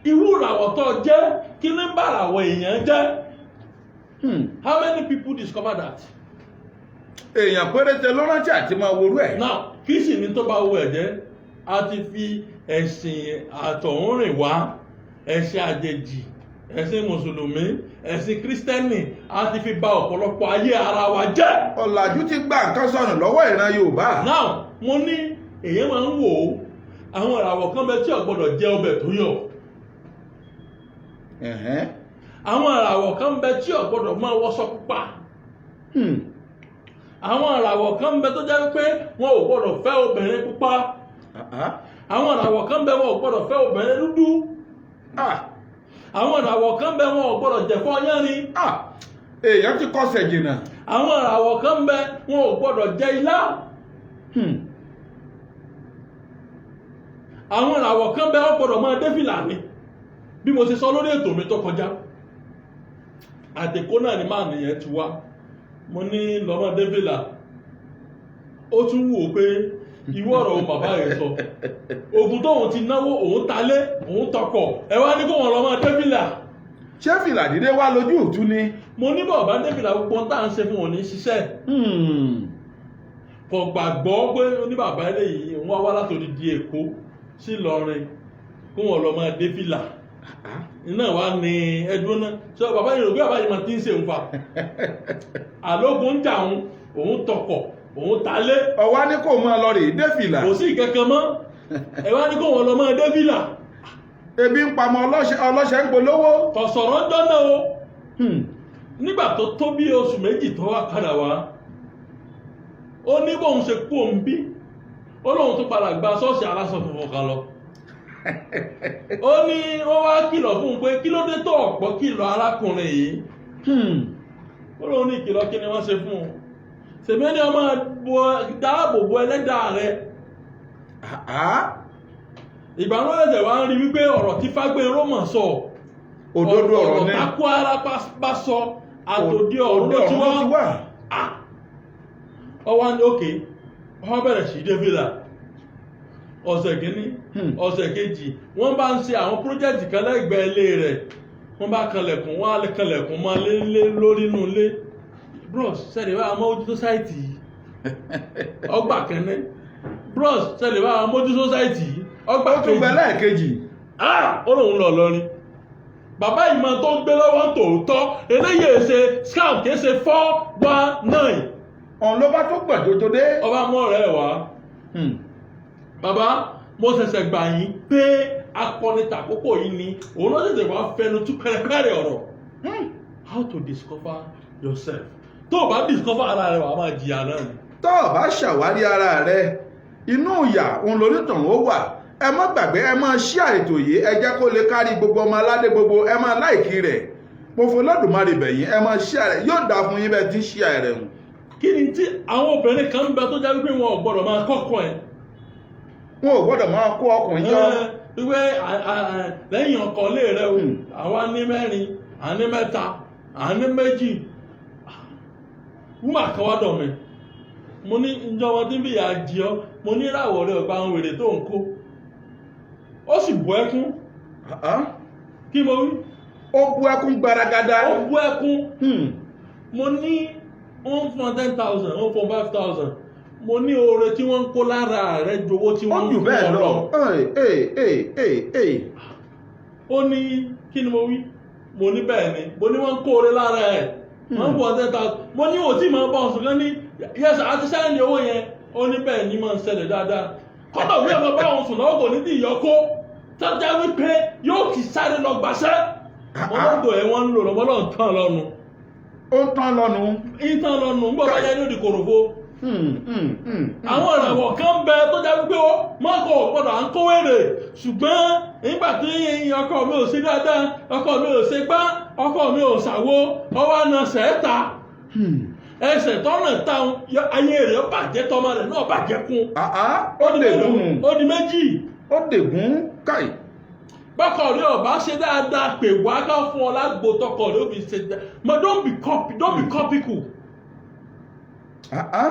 irú ìràwọ̀ tó jẹ́, kí ní bá ìràwọ̀ èèyàn jẹ́. How many people discover that? Èèyàn péréte ló rántí àti máa worú ẹ̀. Now, kí sì ni tó bá wo ẹ̀jẹ̀? A ti fi ẹ̀sìn àtọ̀húnrìn wá, ẹ̀sìn àjèjì, ẹ̀sìn mùsùlùmí, ẹ̀sìn kírísítẹ́nì, a ti fi bà ọ̀pọ̀lọpọ̀ ayé ara wa jẹ́. Ọ̀làjú ti gba nǹkan sọnù lọ́wọ́ ìran Yorùbá. Now, mo ní èyàn máa ń wò ó, àwọn ìràwọ̀ kan bẹ tí ò gbọ́dọ̀ jẹ ọbẹ̀ tó yọ̀. Àwọn ìràwọ̀ kan bẹ tí ò gbọ́dọ̀ máa wọṣọ pupa. Àwọn ìràwọ̀ kan bẹ tó jẹ́ pé wọn ò gbọ́dọ̀ fẹ́ obìnrin pupa. Ah, Àwọn ìràwọ̀ kan bẹ, wọn ò gbọ́dọ̀ fẹ́ obìnrin dúdú. Ah. Àwọn ìràwọ̀ kan bẹ, wọn ò gbọ́dọ̀ jẹ̀fọ́ yánrin. Ah, èèyàn ti kọsẹ̀ jìnnà. Àwọn ìràwọ̀ kan bẹ, wọn ò gbọ́dọ̀ jẹ ilá. Àwọn ìràwọ̀ kan bẹ, wọn gbọ́dọ̀ máa dé fìlà ni. Bí mo ṣe sọ lórí ètò mi tó kọjá, àdèkó náà ni máa nìyẹn ti wá. Mo ní lọ́mọ dé fìlà, ó tún wù ó pé irú ọ̀rọ̀ òun bàbá rẹ̀ sọ, ogun tóun ti náwó, òun talé, òun tọkọ̀, ẹ wá ní kó wọn lọ́mọ dé fìlà. Ṣé fìlà dídé wá lójú ìtú ni? Mo ní bọ̀ bá dé fìlà, gbogbo ohun tá à ń ṣe fún òun ní ṣiṣẹ́. Kò gbàgbọ́ pé ní bàbá eléyìí òun wá wá láti odidi Èkó sí Ìlọrin kó wọn lọ máa dé fìlà. Ah. Iná wa ní ẹdun náà sọ bàbá yìí rò pé bàbá yìí máa ti ń ṣe òun fa àlógun ń jà, òun òun tọkọ̀, òun talé. Ọwá ní kò máa lọ rèé dé fìlà. Kò sí ìkankan mọ́, ẹ wá ní kó wọn lọ máa dé fìlà. Ebi ń pamọ́ ọlọ́ṣẹ́, ọlọ́ṣẹ́ ń polówó. Kò sọ̀rọ̀ ń dọ́nà o. Nígbà tó tó bí oṣù 2 tó wá padà wá, ó ní bóun ṣe kú òun bí, ó lóun tó padà gba ṣọ́ọ̀ṣì aláṣọ funfun kan lọ. Ó ní wọ́n wá kìlọ̀ fún un pé kí ló dé tó ọ̀pọ̀ kìlọ̀ arákùnrin yìí. Ó lóun ní ìkìlọ̀ kí ni wọ́n ṣe fún un? Sèmi ní ọmọ dáàbò bo ẹlẹ́dàá rẹ. Ah, Ìgbà wọn lẹ̀sẹ̀ wá ń rí wípé ọ̀rọ̀ tí Fágbénró mọ̀ sọ, Òdodo ọ̀rọ̀ ni. Tákù ara bá sọ, àtòdí ọ̀run ló ti Òde ọ̀run ló ti wá. wà. Ah! Ọwọ́ ní òkè wọ́n bẹ̀rẹ̀ sí dé fìlà ọ̀sẹ̀ kìíní, ọ̀sẹ̀ kejì, wọ́n bá ń ṣe àwọn project kan lẹ́gbẹ̀ẹ́ ilé rẹ̀. Wọ́n bá kanlẹ̀kùn, wọ́n á lè kanlẹ̀kùn máa lé lé lórí inú ilé. "Bros, sẹ́lẹ̀ bá mójútó site yìí?" Ọgbà kẹ́ní. "Bros, sẹ́lẹ̀ bá mójútó site yìí?" Ọgbà Ó tún gbẹ kejì. lẹ́ẹ̀kejì. Ah, ó lóun lọ lọrin. Bàbá ìmọ̀ tó ń gbé lọ́wọ́ tòótọ́, eléyìí ṣe scam, kìí ṣe 419. Ọ̀n ló bá tó gbàjọjọ dé. Ọba mú ọ̀rẹ́ ẹ̀ wá. "Bàbá, mo ṣẹ̀ṣẹ̀ gbà yín pé akọni tàkókò yìí ni." Òun ló ṣẹ̀ṣẹ̀ wá fẹnu tú pẹ́rẹpẹ́rẹ ọ̀rọ̀. How to discover yourself. Tó o bá discover ara rẹ, wàá máa jìyà náà ni. Tó o bá ṣàwárí ara rẹ, inú ìyà òun lónítàn ó wà. Ẹ má gbàgbé, ẹ máa share ètò yìí, ẹ jẹ́ kó lè kárí gbogbo ọmọ aládé gbogbo. Ẹ máa like rẹ̀. Mo fọlọ́dùmarè bẹ̀yìn, ẹ máa share rẹ̀, yóò dáa fún yín bẹ́ẹ̀ tí ń share rẹ̀ hùn. Kí ni tí àwọn obìnrin kan ń bẹ tó jẹ́ wípé wọn ò gbọ́dọ̀ máa kọ́kọ́ ẹ̀? Wọn ò gbọ́dọ̀ máa kó ọkùnrin jọ. Wípé lẹ́yìn ọkọ ilé rẹ o, àwa ní mẹ́rin, à ní mẹ́ta, à ní méjì. Wúmà kan wá dọ̀ mí. Mo ní ǹjọ́ wọn tí ń bìyà jí ọ? Mo ní ìràwọ̀ rẹ ọgbà àwọn wèrè tó ń kó. Ó sì bú ẹkún. Ah, Kí mo wí? Ó bú ẹkún gbaragada. Ó bú ẹkún. Mo ní wọ́n ń fún ọ 10,000, wọ́n fún ọ 5,000. Mo ní oore tí wọ́n ń kó lára rẹ ju owó tí Ó wọ́n ń jù fún bẹ́ẹ̀ ọ lọ. lọ. Ẹ̀ ẹ̀ ẹ̀ ẹ̀ ẹ̀. Ó ní kí ni mo wí? Mo ní bẹ́ẹ̀ ni. Mo ní wọ́n ń kó oore lára ẹ̀, wọ́n ń bọ̀ 10,000. Mo ní òtí máa bọ̀ ọ̀sùn kan ní yes, àti sẹ́yìn owó yẹn. Ó ní bẹ́ẹ̀ ni, máa ń ṣẹlẹ̀ dáadáa. Kọ́dọ̀ wí ọmọ bá òun sùn lọ́wọ́, kò ní tí ìyọkó tọ́jà wípé yóò kì í sáré lọ gbàṣẹ́. Mọ́tò ẹ̀ wọ́n ń lò lọ́wọ́ lọ́n tán lọ́nu. Ó ń tán lọ́nu. Ń tán lọ́nu ń bọ̀ bá yẹn ní òdì kòròfo. Àwọn ìràwọ̀ kan bẹ tó jẹ́ wípé ó mọ́kò gbọ́dọ̀ à ń kó wèrè, ṣùgbọ́n nígbà tí ọkọ mi ò sí dáadáa, ọkọ mi ò ṣe gbá, ọkọ mi ò ṣàwo, ọwọ́ àna sẹ́ẹ̀ta. Ẹsẹ̀ tọ́nà táwọn ayé rẹ̀ ó bàjẹ́, tọmọ rẹ̀ náà bàjẹ́ kún. Àá, ó dègún nù. Ó di méjì. Ó dègún káì. Bọ́kọ rẹ̀ ọba ṣe dáadáa, pè wá ká fún ọ lágbo tọkọ rẹ̀ ó fi ṣe dáadáa. But don't be copycat. Àá.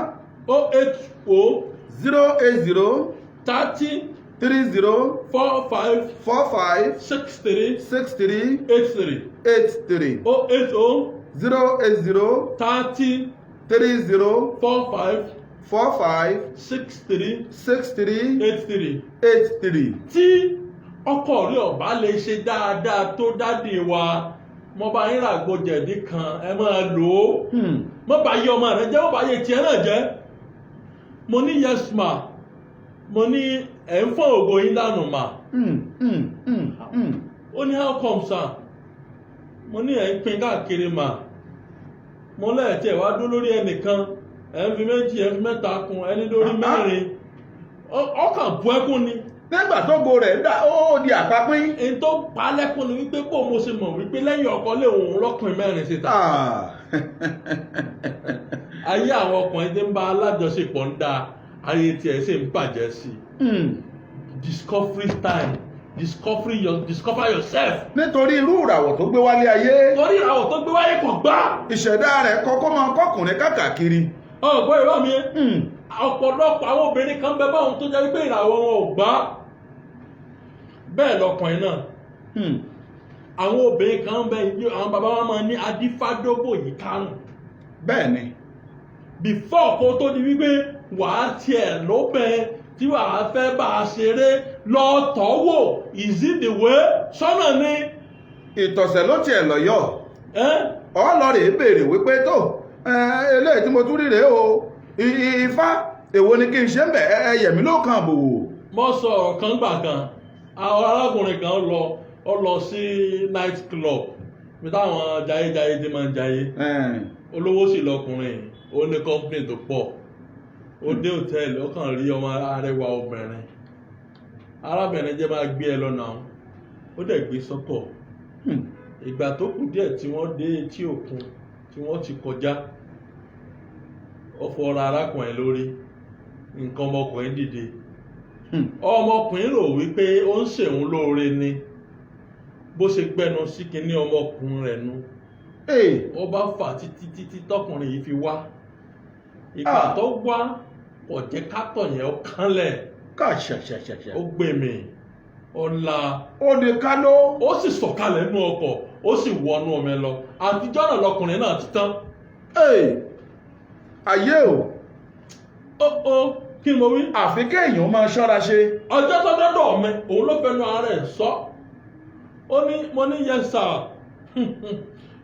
080 080 30 30 45 45 63 63 83. 83. 080 080 30 30 45 45 63 63 83. 83. Tí ọkọ rẹ ọba lè ṣe dáadáa tó, daddy wa, mo bá yín ràgbo jẹ̀dí kan, ẹ máa lò ó. Mo bá yé ọmọ rẹ jẹ́, mo bá yé tiẹ̀ náà jẹ́. Mo ní, "Yes ma." Mo ní, "Ẹ̀ ń fọ́n ògo yín dànù ma." Ó ní, "How come, sir?" Mo ní, "Ẹ̀ ń pín káàkiri ma." Mo lẹ́ẹ̀tì ẹ̀ wá dúró lórí ẹnìkan, ẹ̀ ń fi méjì, ẹ̀ ń fi mẹ́ta kún ẹni lórí mẹ́rin. Ọkàn bu ẹkún ni. Nígbà tó go rẹ̀ dá, ó di àpapín. Èyí tó pa á lẹ́kún ni wípé bó mo ṣe mọ̀ wípé lẹ́yìn ọkọ lé òun lọ́kùnrin mẹ́rin síta. Ayé àwọn ọkùnrin tí ń bá alájọṣepọ̀ ń da, ayé tiẹ̀ sì ń bàjẹ́ sí i. Discovery time, discover yourself. Nítorí irú ìràwọ̀ tó gbé wálé ayé. Torí ìràwọ̀ tó gbé wáyé kò gbá. Ìṣẹ̀dá rẹ̀ kọ́kọ́ máa kọ́kùnrin káàkiri. Ọ̀gbọ́n ìwà mi, ọ̀pọ̀lọpọ̀ àwọn obìnrin kan bẹ báwọn tó jẹ́ wípé ìràwọ̀ wọn ò gbá, bẹ́ẹ̀ lọkùnrin náà. Àwọn obìnrin kan bẹ, àwọn bàbá wa máa ní adífádóbò yìí kárùn. Bẹ́ẹ̀ ni. Before kó tó di wípé wàá tiẹ̀ lóbẹ̀ tí wàá fẹ́ bá a ṣeré, lọ tọ́ wò, is it the way sọ́nà ni? Ìtọ̀sẹ̀ ló tiẹ̀ lọ́yọ̀. Ẹ́. Ọlọ́rẹ̀ béèrè wípé tó eléyìí tí mo tún rí rèé o, Ifá, èwo ni kí n ṣe ń bẹ̀? Ẹ yẹ̀mí ló kàn bò wò. Mo sọ ọ̀rọ̀ kan gbà kan. Àwọn arákùnrin kan lọ, ó lọ sí night club bí táwọn jayéjayé ti máa ń jayé. Olówó sì lọkùnrin, ó ní company tó pọ̀. Ó dé hòtẹ́ẹ̀lì, ó kàn rí ọmọ arẹwà obìnrin. Arábìnrin jẹ́ máa gbé ẹ lọ́nà, ó dẹ̀ gbé sọ́kọ̀. Ìgbà tó kù díẹ̀ tí wọ́n dé etí òkun tí wọ́n ti kọjá, ó fọra arákùnrin lórí, nǹkan ọmọkùnrin dìde. Ọmọkùnrin rò wípé ó ń ṣèun lóore ni. Bó ṣe gbẹnu sí kinní ọmọkùnrin rẹ̀ nu. Ó bá fà títí títí tọkùnrin yìí fi wá. Ìgbà tó wá, kò jẹ́ kátọ̀ yẹn ó kánlẹ̀. Ká ṣàṣàṣàṣà. Ó gbèmí, ó la. Ó di kálọ́. Ó sì sọ̀kalẹ̀ nínú ọkọ̀, ó sì wọnú omi lọ. Àtijọ́ náà lọkùnrin náà ti tán. Ee, ayé o. Ó kí ni mo wí? Àfi kéèyàn máa ṣọ́ra ṣe. Ọjọ́ tó dọ́dọ̀ mi, òun ló fẹnu ara ẹ̀ sọ. Ó ní, mo ní, "Yes sir."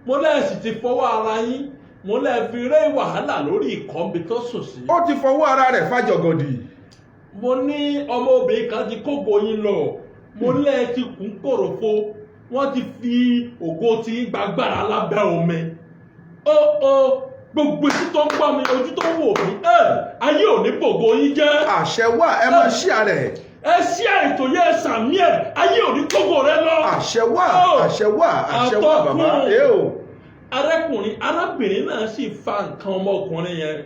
Mo lẹ́ẹ̀sì ti fọwọ́ ara yín, mo lẹ́ẹ̀ fi ré wàhálà lórí ìkọ́bi tó sùn sí. Ó ti fọwọ́ ara rẹ̀ fàjọgọdì. Mo ní ọmọbìnrin kan ti kógo yín lọ. Mo lẹ́ẹ̀ ti kún kòròfo, wọ́n ti fi ògo tí ń gbàgbára lábẹ́ omi. Ó gbogbo etí tó ń gbọ́ mi, ojú tó ń wò mí, ẹ ayé ò ní bògo yín jẹ́. Àṣẹ wà, ẹ máa ṣí àrẹ. Ẹ sí àìtò yẹ, ẹ sàmí ẹ, ayé ò ní kógo rẹ lọ. Àṣẹ wà. Ó. Àṣẹ wà, àṣẹ wà, bàbá. Àtọkùn. Ẹ o. Arákùnrin, arábìnrin náà sì fa nǹkan ọmọkùnrin yẹn,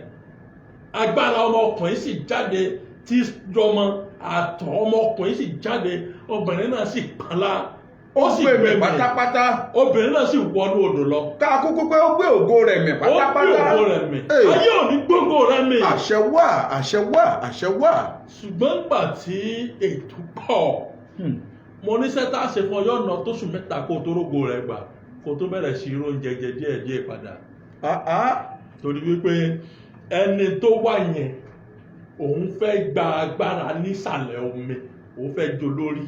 agbára ọmọkùnrin sì jáde, tí jọmọ àtọ̀ ọmọkùnrin sì jáde, obìnrin náà sì pàlà. Ó Sì gbé mi gbé mì. pátápátá. Obìnrin náà sì wọnú odò lọ. Ká kúkú pé ó gbé ògo rẹ̀ mì Ó gbé pátápátá. ògo rẹ̀ mì. Ee. Ayé ò ní gbógo rẹ̀ mì. Àṣẹ wà, àṣẹ wà, àṣẹ wà. Ṣùgbọ́n gbà tí ètò pọ̀, mo níṣẹ́ tá a ṣe fún ọ yóò ná tóṣù 3 kó o tó rógo rẹ̀ gbà, kó o tó bẹ̀rẹ̀ sí í róúnjẹ jẹ díẹ̀díẹ̀ padà. Ah, ah. Torí wípé ẹni tó wà yẹn, òun fẹ́ gba agbára nísàlẹ̀ omi, òun fẹ́ jolórí.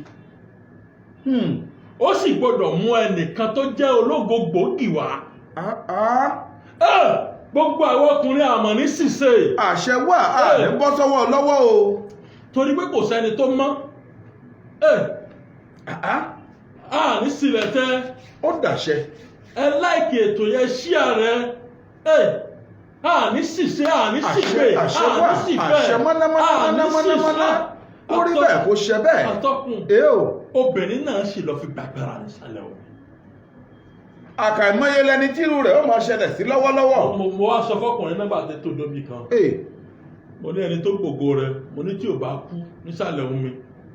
Ó sì gbọ́dọ̀ mú ẹnìkan tó jẹ́ ológo gbòógì wá. Ah, ah. Gbogbo àwọn ọkùnrin àmọ̀ ní ṣìṣe. Àṣẹ wà, a ní bọ́ sọ́wọ́ lọ́wọ́ o. Torí pé kò sẹ́ni tó mọ́. Ah, ah. A ní sílẹ̀ tẹ́. Ó dàṣẹ. Ẹ like ètò yẹn, share rẹ. A ní ṣìṣe, a ní Àṣẹ. ṣìgbè, Àṣẹ a wà. ní ṣìfẹ́, Àṣẹ mọ́námọ́ná a ní mọ́námọ́ná. ṣìṣe. Ó rí bẹ́ẹ̀, kó ṣe bẹ́ẹ̀. Atọ́kùn, Ẹ o. obìnrin náà sì lọ fi gbàgbára nísàlẹ̀ omi. Àkàìmọye lẹni tírú rẹ̀ ó máa ṣẹlẹ̀ sí lọ́wọ́lọ́wọ́. Mo wá sọ fọkùnrin nígbà tó tó dóbi kan. Mo ní ẹni tó gbògo rẹ, mo ní tí ò bá kú nísàlẹ̀ omi,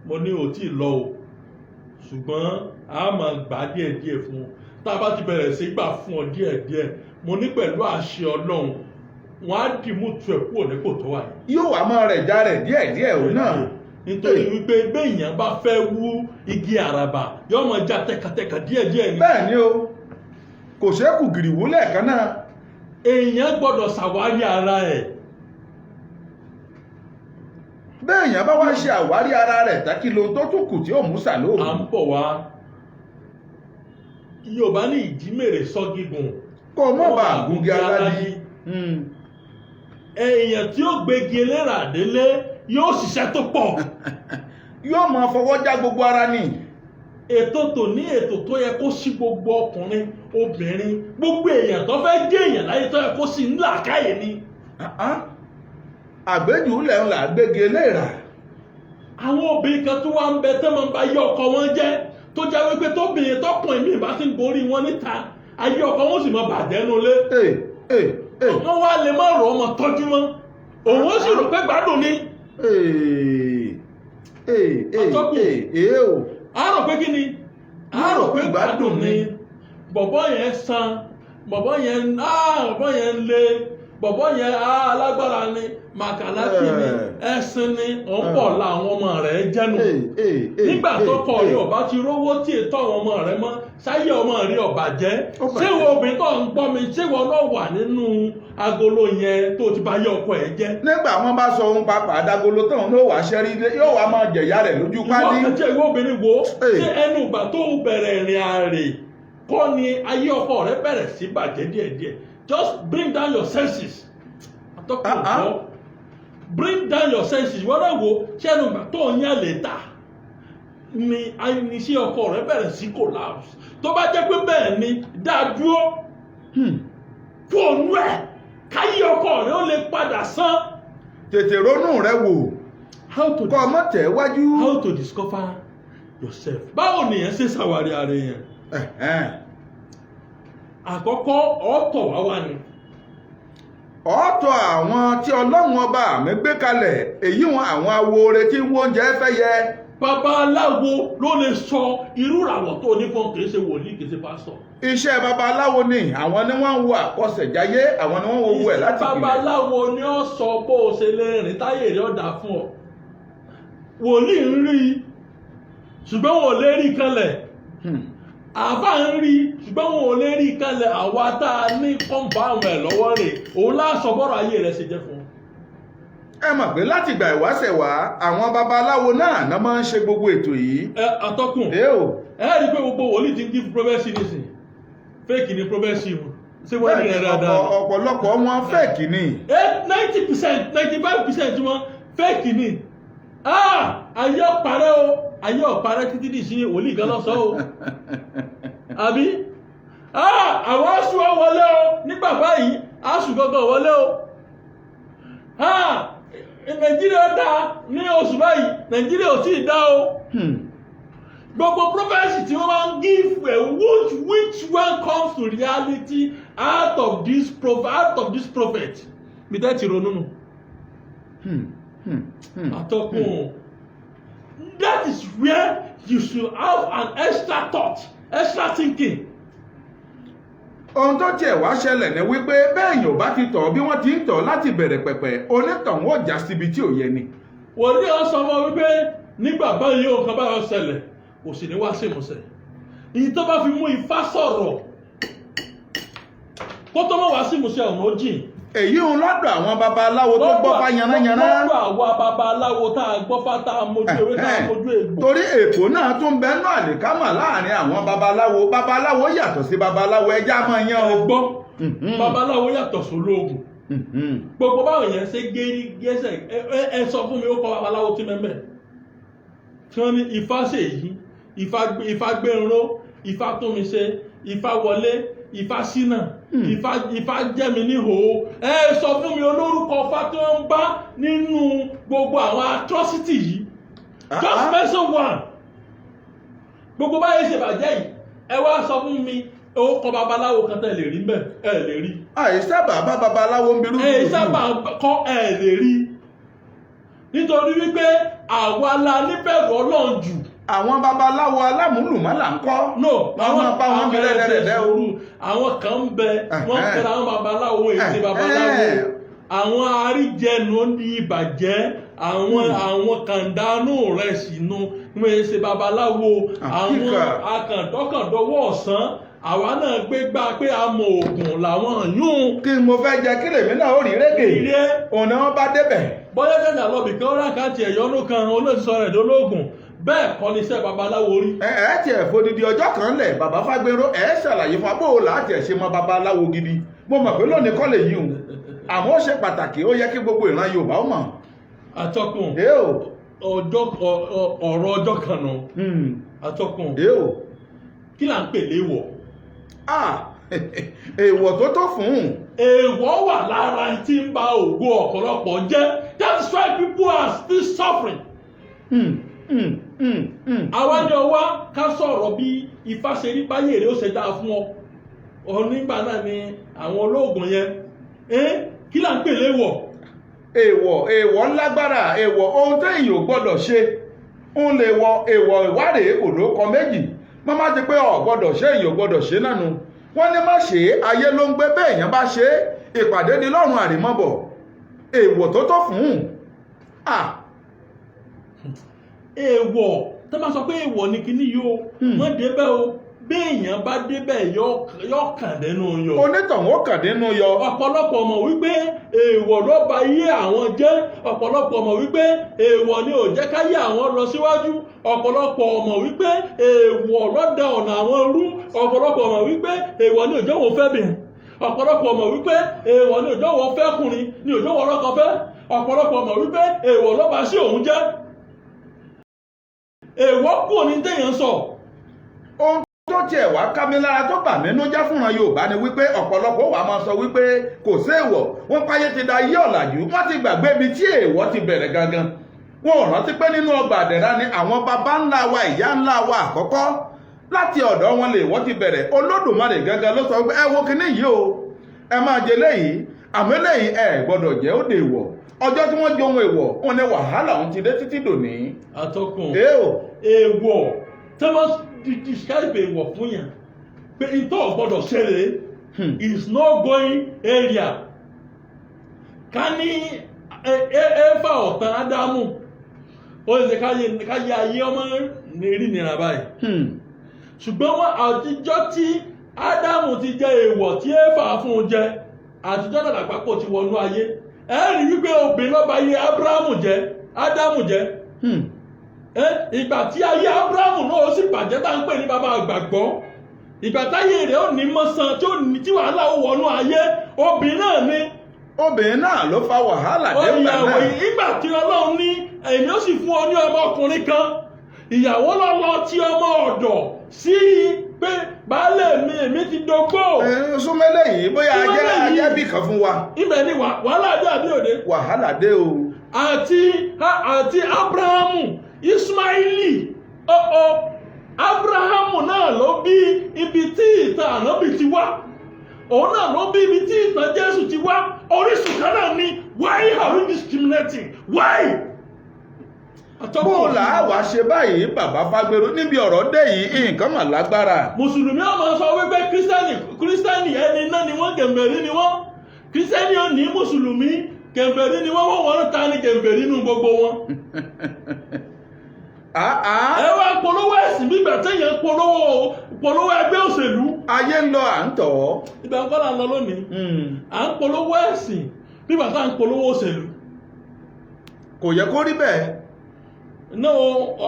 mo ní ò tí ì lọ o, ṣùgbọ́n a máa gbà á díẹ̀díẹ̀ fún ọ. Tá a bá ti bẹ̀rẹ̀ sí gbà fún ọ díẹ̀díẹ̀, mo ní pẹ̀lú àṣẹ Ọlọ́run, wọn á dìímú tu ẹ̀ kúrò nípò tó wà yìí. Yóò wá máa rẹ̀ já rẹ̀ díẹ̀díẹ̀ òun náà. Nítorí wípé béèyàn bá fẹ́ wú igi àràbà, yóò máa já tẹkatẹka díẹ̀díẹ̀ ni. Bẹ́ẹ̀ ni o, kò ṣeé kù gìrì wú lẹ́ẹ̀kan náà. Èèyàn gbọ́dọ̀ ṣàwárí ara ẹ̀. Béèyàn bá wá ṣe àwárí ara rẹ̀ tá, kí lohun tó tún kù tí ó mú À sàlóògùn? ń bọ̀ wá. Yorùbá ní ìjímèrè sọ gígùn kó o mọ̀ bá gúngi aládì. Èèyàn tí ó gbégi eléra délé yóò ṣiṣẹ́ tó pọ̀. Yóò máa fọwọ́ já gbogbo ara ni. Ètò tòní, ètò tó yẹ kó sí gbogbo ọkùnrin, obìnrin, gbogbo èèyàn tó fẹ́ jẹ́ èèyàn láyé, tó yẹ kó sí ńlá káyè ni. Àgbéjùlẹ̀ ńlá gbégi eléra. Àwọn obìnrin kan tó wá ń bẹ tẹ́ máa ń ba ayé ọkọ wọn jẹ́, tó jẹ́ wípé tóbìnrin tọkùnrin míì bá ti ń gorí wọn níta, ayé ọkọ wọn sì máa bàjẹ́ nulẹ̀. Ee ee ee Wọ́n wá lè má rọ̀ ọmọ tọ́jú mọ́, òun ó sì rò pé gbádùn ni. Ee ee ee Atọ́kùn. Ee ee o. A rò pé kí ni? A rò pé gbádùn ni. Bọ̀bọ́ yẹn san, bọ̀bọ́ yẹn, bọ̀bọ́ yẹn le, bọ̀bọ́ yẹn, alágbára ni, màkàlákì ni, ẹ̀sìn ni, ò ń bọ̀ la àwọn ọmọ rẹ̀ jẹ́nu. Ee ee ee Nígbà tó kọ rí ọba ti rówó tí ètò àwọn ọmọ rẹ̀ mọ́, sáyé ọmọ rẹ̀ ọba jẹ́. Ó bàjẹ́. Ṣé ìwọ obìnrin tó ń gbọ́ mi, ṣé ìwọ náà wà nínú agolo yẹn tó ti bá yé ọkọ ẹ̀ jẹ́? Nígbà wọn bá sọ ohun papà àdàgolo tóun ló wàá ṣẹ́rí, yóò wá máa jẹ̀yà rẹ̀ lójú Ìwọ pálí. kẹjẹ, ìwọ obìnrin wo, Ee. ṣé ẹnu ìgbà tó bẹ̀rẹ̀ ìrìn àrè kọ́ ni ayé ọkọ rẹ̀ bẹ̀rẹ̀ sí bàjẹ́ díẹ̀díẹ̀? Just bring down your senses. Atọ́kùn, ọ̀gbọ́, bring down your senses. Wọ́n náà wo, ṣé ẹnu ìgbà tó ń yàn lè ta ni ni ṣé ọkọ rẹ̀ bẹ̀rẹ̀ sí collapse? Tó bá jẹ́ pé bẹ́ẹ̀ ni, dá dúró fóònù ẹ̀, káyé ọkọ rẹ̀ ó lè padà sán. Tètè ronú rẹ wò. How to Kọ́ ọmọ tẹ̀ wájú. How to discover yourself? Báwo nìyẹn ṣe ṣàwárí ara yẹn? Àkọ́kọ́, ọ̀tọ̀ wá wà ní. Ọ̀tọ̀ àwọn tí Ọlọ́run ọba mi gbé kalẹ̀, èyí wọn àwọn awo tí ń wo oúnjẹ fẹ́ yẹ. Babaláwo ló lè sọ irú ìràwọ̀ tó ní fún, kìí ṣe wòlíì, kìí ṣe pásítọ̀. Iṣẹ́ babaláwo ni, àwọn ni wọ́n ń wo àkọsẹ̀jáyé, àwọn ni wọ́n ń wo owó ẹ̀ láti ìpìlẹ̀. Babaláwo ni ó sọ bó o ṣe lè rìn táyé rẹ̀ ọ̀dà fún ọ. Wòlíì ń rí i, ṣùgbọ́n wọn ò lè rí kanlẹ̀. Àbá ń rí, ṣùgbọ́n wọn ò lè rí kanlẹ̀. Àwa tá a ní kọ́ńpá àwọn ẹ̀ lọ́wọ́ rè, òun láṣọ bọ́rọ̀ ayé rẹ̀ ṣe jẹ́ fún ọ. Ẹ mọ̀ pé láti ìgbà ìwáṣẹ̀ wá, àwọn babaláwo náà náà máa ń ṣe gbogbo ètò yìí. Ẹ atọ́kùn, ẹ o. Ẹ rí i pé gbogbo wòlíì ti ń give prophecy nísìn, fake ni prophecy wọn. Ṣé wọ́n rí rẹ̀ dáadáa? Ọ̀pọ̀lọpọ̀ wọn fake ni. 90%, 95% wọn fake ni. Ah, ayé ọ̀parẹ́ o, ayé ọ̀parẹ́ títí dì sí wòlíì gan lọ́sọ̀ o, àbí? Ah, àwọn aṣọ wọlé o, nígbà báyìí aṣù gangan wọlé o. Ah, Nàìjíríà dá ní oṣù báyìí, Nàìjíríà ò tí ì dá o. Gbogbo prophecy tí wọ́n máa ń give ẹ̀, which one comes to reality out of this prophet? Mi tẹ́ ti ronú nù. Atọ́kùn, that is where you should have an extra thought, extra thinking. Ohun tó tiẹ̀ wá ṣẹlẹ̀ ni wípé bẹ́ẹ̀ yóò bá ti tọ̀ bí wọ́n ti ń tọ̀ láti bẹ̀rẹ̀ pẹ̀pẹ̀, onítọ̀hún ó já síbi tí ò yẹ ni. Wòlíì ọ sọ fún ọ wípé nígbà báyìí yóò kan báyọ̀ ṣẹlẹ̀, kò sì ní wá sí ìmúṣẹ. Ìyí tó bá fi mú Ifá sọ̀rọ̀ kó tó mọ̀ wá sí ìmúṣẹ, ọ̀nà ó jìn. Èyí ń lọ́dọ̀ àwọn babaláwo tó gbọ́ fá yannáyanná. Lọ́dọ̀ àwa babaláwo tá a gbọ́ fá, tá a mójú ewé, tá a mójú egbò. Torí èkó náà tún bẹ́ẹ̀ náà àlìkámà láàrin àwọn babaláwo. Babaláwo yàtọ̀ sí babaláwo, ẹja máa yan o. Gbọ́, babaláwo yàtọ̀ sólóògùn. Gbogbo báwọn yẹn ṣe gérí gẹ́sẹ̀, ẹ sọ fún mi, ó kọ babaláwo tí mẹ́mẹ́ tí wọ́n ní Ifá ṣe yìí, Ifá gbẹ̀rọ, Ifá tún mi ṣe, Ifá wọlé, Ifá ṣínà, Ifá jẹ́ mi ní hòó. Ẹ sọ fún mi olórúkọ Ifá tí wọ́n ń bá nínú gbogbo àwọn atrocity yìí. Just mention one. Gbogbo báyìí ṣe bàjẹ́ yìí, ẹ wá sọ fún mi. Ó kọ babaláwo kan tẹ́ lè rí mbẹ́, ẹ lè rí. Àìsábà bá babaláwo ń birú. Ẹ sábà kọ́, ẹ lè rí, nítorí wípé àwa la níbẹ̀rù Ọlọ́run jù. Àwọn babaláwo alámúlùmálà ń kọ́? No. Wọ́n máa bá wọn bí rẹ́dẹ̀rẹ́dẹ́ o. Àwọn kan ń bẹ, wọ́n ń pera àwọn babaláwo, èsì babaláwo, àwọn àríjẹnu ní ìbàjẹ́, àwọn kàndánù rẹ̀ sínú wọ́n ṣe babaláwo, àwọn Àkíkà. akàndọ́kàndọ́wọ́ ọ̀sán. Àwa náà gbé gbá pé a mọ ògùn làwọn yún. Kí mo fẹ́ jẹ, kí lèmi náà ó rí régè. Ire. Òun ni wọ́n bá débẹ̀. Bọ́yá jẹ́jà lọ́bì kan ó rákàtì ẹ̀yọ́nú kan, olóòtú rẹ̀ lólógùn. Bẹ́ẹ̀ kọ́ ni iṣẹ́ babaláwo rí. Ẹ ẹ tiẹ̀ fodidi ọjọ́ kan lẹ̀, bàbá Fágbéró, ẹ ṣàlàyé fún abóò láti ẹ̀ ṣe mọ babaláwo gidi. Mo mọ̀ pé lónìí kọ́ lè yí òun, àmọ́ ó ṣe pàtàkì, ó yẹ kí gbogbo ìran Yorùbá ó mọ̀. Atọ́kùn, Ẹ o. ọjọ́ ọ̀rọ̀ ọjọ́ kan nù. Atọ́kùn, Ẹ o. kí là ń pè léwọ̀? Ah, èèwọ̀ tó tó fún un. Èèwọ̀ wà lára tí ń ba ògo ọ̀pọ̀lọpọ̀ jẹ́. That's why people are still suffering. Àwa ni ọwá ká sọ̀rọ̀ bí Ifá ṣe rí, báyé èrè ó ṣe dáa fún ọ. Onígbà náà ni àwọn olóògùn yẹn. Kí là ń pè léwọ̀? Èèwọ̀ lágbára. Èèwọ̀, ohun téèyàn ò gbọ́dọ̀ ṣe ń lè wọ èèwọ̀. Ìwárèé kò ló kọ méjì. Má ti pé ọ̀ gbọ́dọ̀ ṣe, èèyàn ò gbọ́dọ̀ ṣe náà nu. Wọ́n ní má ṣe é, ayé ló ń gbé bẹ́ẹ̀. Èèyàn bá ṣe é, ìpàdé ni lọ́rùn àrèmọ́bọ̀. Èèwọ̀ tó tó fún un. Ah. Èèwọ̀ tó máa sọ pé èèwọ̀ ni kíní yìí o, wọ́n débẹ̀ o. Béèyàn bá débẹ̀, yóò kàn dẹnu yọ. Onítọ̀hún ó kàn nínú yọ. Ọ̀pọ̀lọpọ̀ mọ̀ wípé èèwọ̀ ló ba ayé àwọn jẹ́. Ọ̀pọ̀lọpọ̀ mọ̀ wípé èèwọ̀ ni ò jẹ́ káyé àwọn lọ síwájú. Ọ̀pọ̀lọpọ̀ mọ̀ wípé èèwọ̀ ló da ọ̀nà àwọn rú. Ọ̀pọ̀lọpọ̀ mọ̀ wípé èèwọ̀ ni ò jẹ́ wọ́n fẹ́ bìnrin. Ọ̀pọ̀lọpọ̀ mọ̀ wípé èèwọ̀ ni ò jẹ́ wọ́n fẹ́ kùnrin, ni ò jẹ́ wọ́n rọ́kọ fẹ́. Ọ̀pọ̀lọpọ̀ mọ̀ wípé èèwọ̀ ló ba sí òun jẹ́. Èèwọ̀ kù ní téèyàn sọ. Ohun tó tiẹ̀ wá ká mi lára, tó bà mí nú jẹ́ fúnra Yorùbá ni wípé ọ̀pọ̀lọpọ̀ wà máa sọ wípé kò sí èèwọ̀. Wọ́n páyé ti da yí ọ̀làjú, wọ́n ti gbàgbé ibi tí èèwọ̀ ti bẹ̀rẹ̀ gangan. Wọn ò rántí pé nínú ọgbà àdẹ̀rà ni àwọn baba ńlá wa, ìyá ńlá wa àkọ́kọ́, láti ọ̀dọ̀ wọn lè wọ́n ti bẹ̀rẹ̀. Olódùmarè gangan ló sọ wípé ẹ wo kinní yìí o, ẹ máa jẹ léyìí, àmọ́ eléyìí ẹ gbọ́dọ̀ jẹ́, ó dè wọ̀. Ọjọ́ tí wọ́n jẹ ohun èèwọ̀ wọn ni wàhálà òun ti dé títí dòní. Atọ́kùn, Ẹ o. Èèwọ̀ tí wọ́n describe èèwọ̀ fún yàn pé ìtọ́ gbọ́dọ̀ ṣẹlẹ̀ is no going area. Ká ní Éfà ọ̀tàn Ádámù, ó lè ṣe káyé ayé ọmọ ní rí nira báyìí. Ṣùgbọ́n wọn àtijọ́ tí Ádámù ti jẹ èèwọ̀ tí Éfà fún un jẹ, àtijọ́ náà làpapọ̀ ti wọnú ayé. Ẹ rí wípé obìnrin lọ́ba ayé Ábúráhámù jẹ, Ádámù jẹ. Ìgbà tí ayé Ábúráhámù náà ó sì bàjẹ́, tá à ń pè ní bàbá àgbàgbọ́, ìgbà táyé rẹ̀ ó ní mọ́sán tí ó ní tí wàhálà ó wọnú ayé, obìnrin náà ni. Obìnrin náà ló fa wàhálà ó dé ńgbà ìyàwó náà. Ìgbà tí Ọlọ́run ní èmi ó sì fún ọ ní ọmọkùnrin kan, ìyàwó lọ́lọ́ tí ọmọ ọ̀dọ̀ sí pé baálé mi, èmi ti dógbò. Ẹ, súnmẹ́lẹ̀ yìí bóyá Súnmẹ́lẹ̀ ajẹ́ yìí. ajẹ́ bì kan fún wa. Ibẹ̀ ni wàhálà dé àbí òde? Wàhálà dé o. Àti Abrahamu, Ismaili, ọ̀ọ́ Abrahamu náà ló bí ibi tí ìtàn ànábì ti wá, òun náà ló bí ibi tí ìtàn Jésù ti wá. Orísun kan náà ni. Why are we discriminating? Why? Bó là á wá ṣe báyìí, bàbá Fágbéró, níbi ọ̀rọ̀ dé yìí, nǹkan mà lágbára. Mùsùlùmí ọmọ sọ wípé kírísítẹ́nì ẹni náà ni wọ́n, kèfèrí ni wọ́n. Kírísítẹ́nì ò ní mùsùlùmí kèfèrí ni wọ́n. Wọ́n wọ́n ta ni kèfèrí nínú gbogbo wọn? Àá. Ẹ wá polówó ẹ̀sìn bí ìgbà téèyàn polówó ẹgbẹ́ òṣèlú. Ayé ń lọ, à ń tọ̀ ọ́. Ibẹ̀ ń kọ́ là ń lọ lónìí. À ń polówó ẹ̀sìn bí ìgbà tá à ń polówó òṣèlú. Kò yẹ kó rí bẹ́ẹ̀. Náà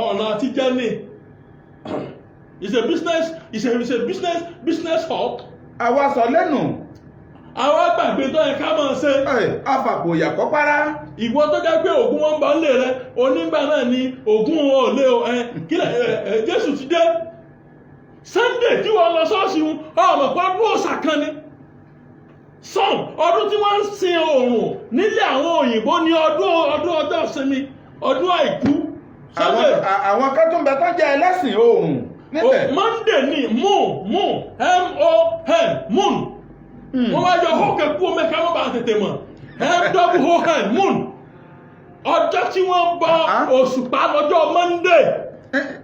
ọ̀nà àtijọ́ ni. It's a business hub. Àwa sọ lẹ́nu. Àwọn àgbàgbé tó yẹ ká máa ṣe. Ẹ̀, afàpò ìyàkọ́ párá. Ìwọ tó jẹ́ pé Ògún wọn bá ń lè rẹ onígbà náà ni Ògún wọn ò lé o. Ẹ kílẹ̀ ẹ ẹ Jésù ti dé. Sunday tí wọ́n lọ ṣọ́ọ̀ṣì ń ọmọ pé ọdún òòṣà kan ni sọ́n, ọdún tí wọ́n ń sin oòrùn nílé àwọn òyìnbó ní ọdún ọjọ́ ìsinmi, ọdún àìkú, Àwọn Sunday. Àwọn kan tún bẹ tó jẹ́ ẹlẹ́sìn oòrùn. Níbẹ̀. O, Monday ní moon, moon, M-O-N, moon. Wọ́n wá yọ hókè kú omi ká má bàa tètè mọ̀, M-O-O-N, moon. Ọjọ́ tí wọ́n ń bọ Ah. òṣùpá lọ́jọ́ Monday.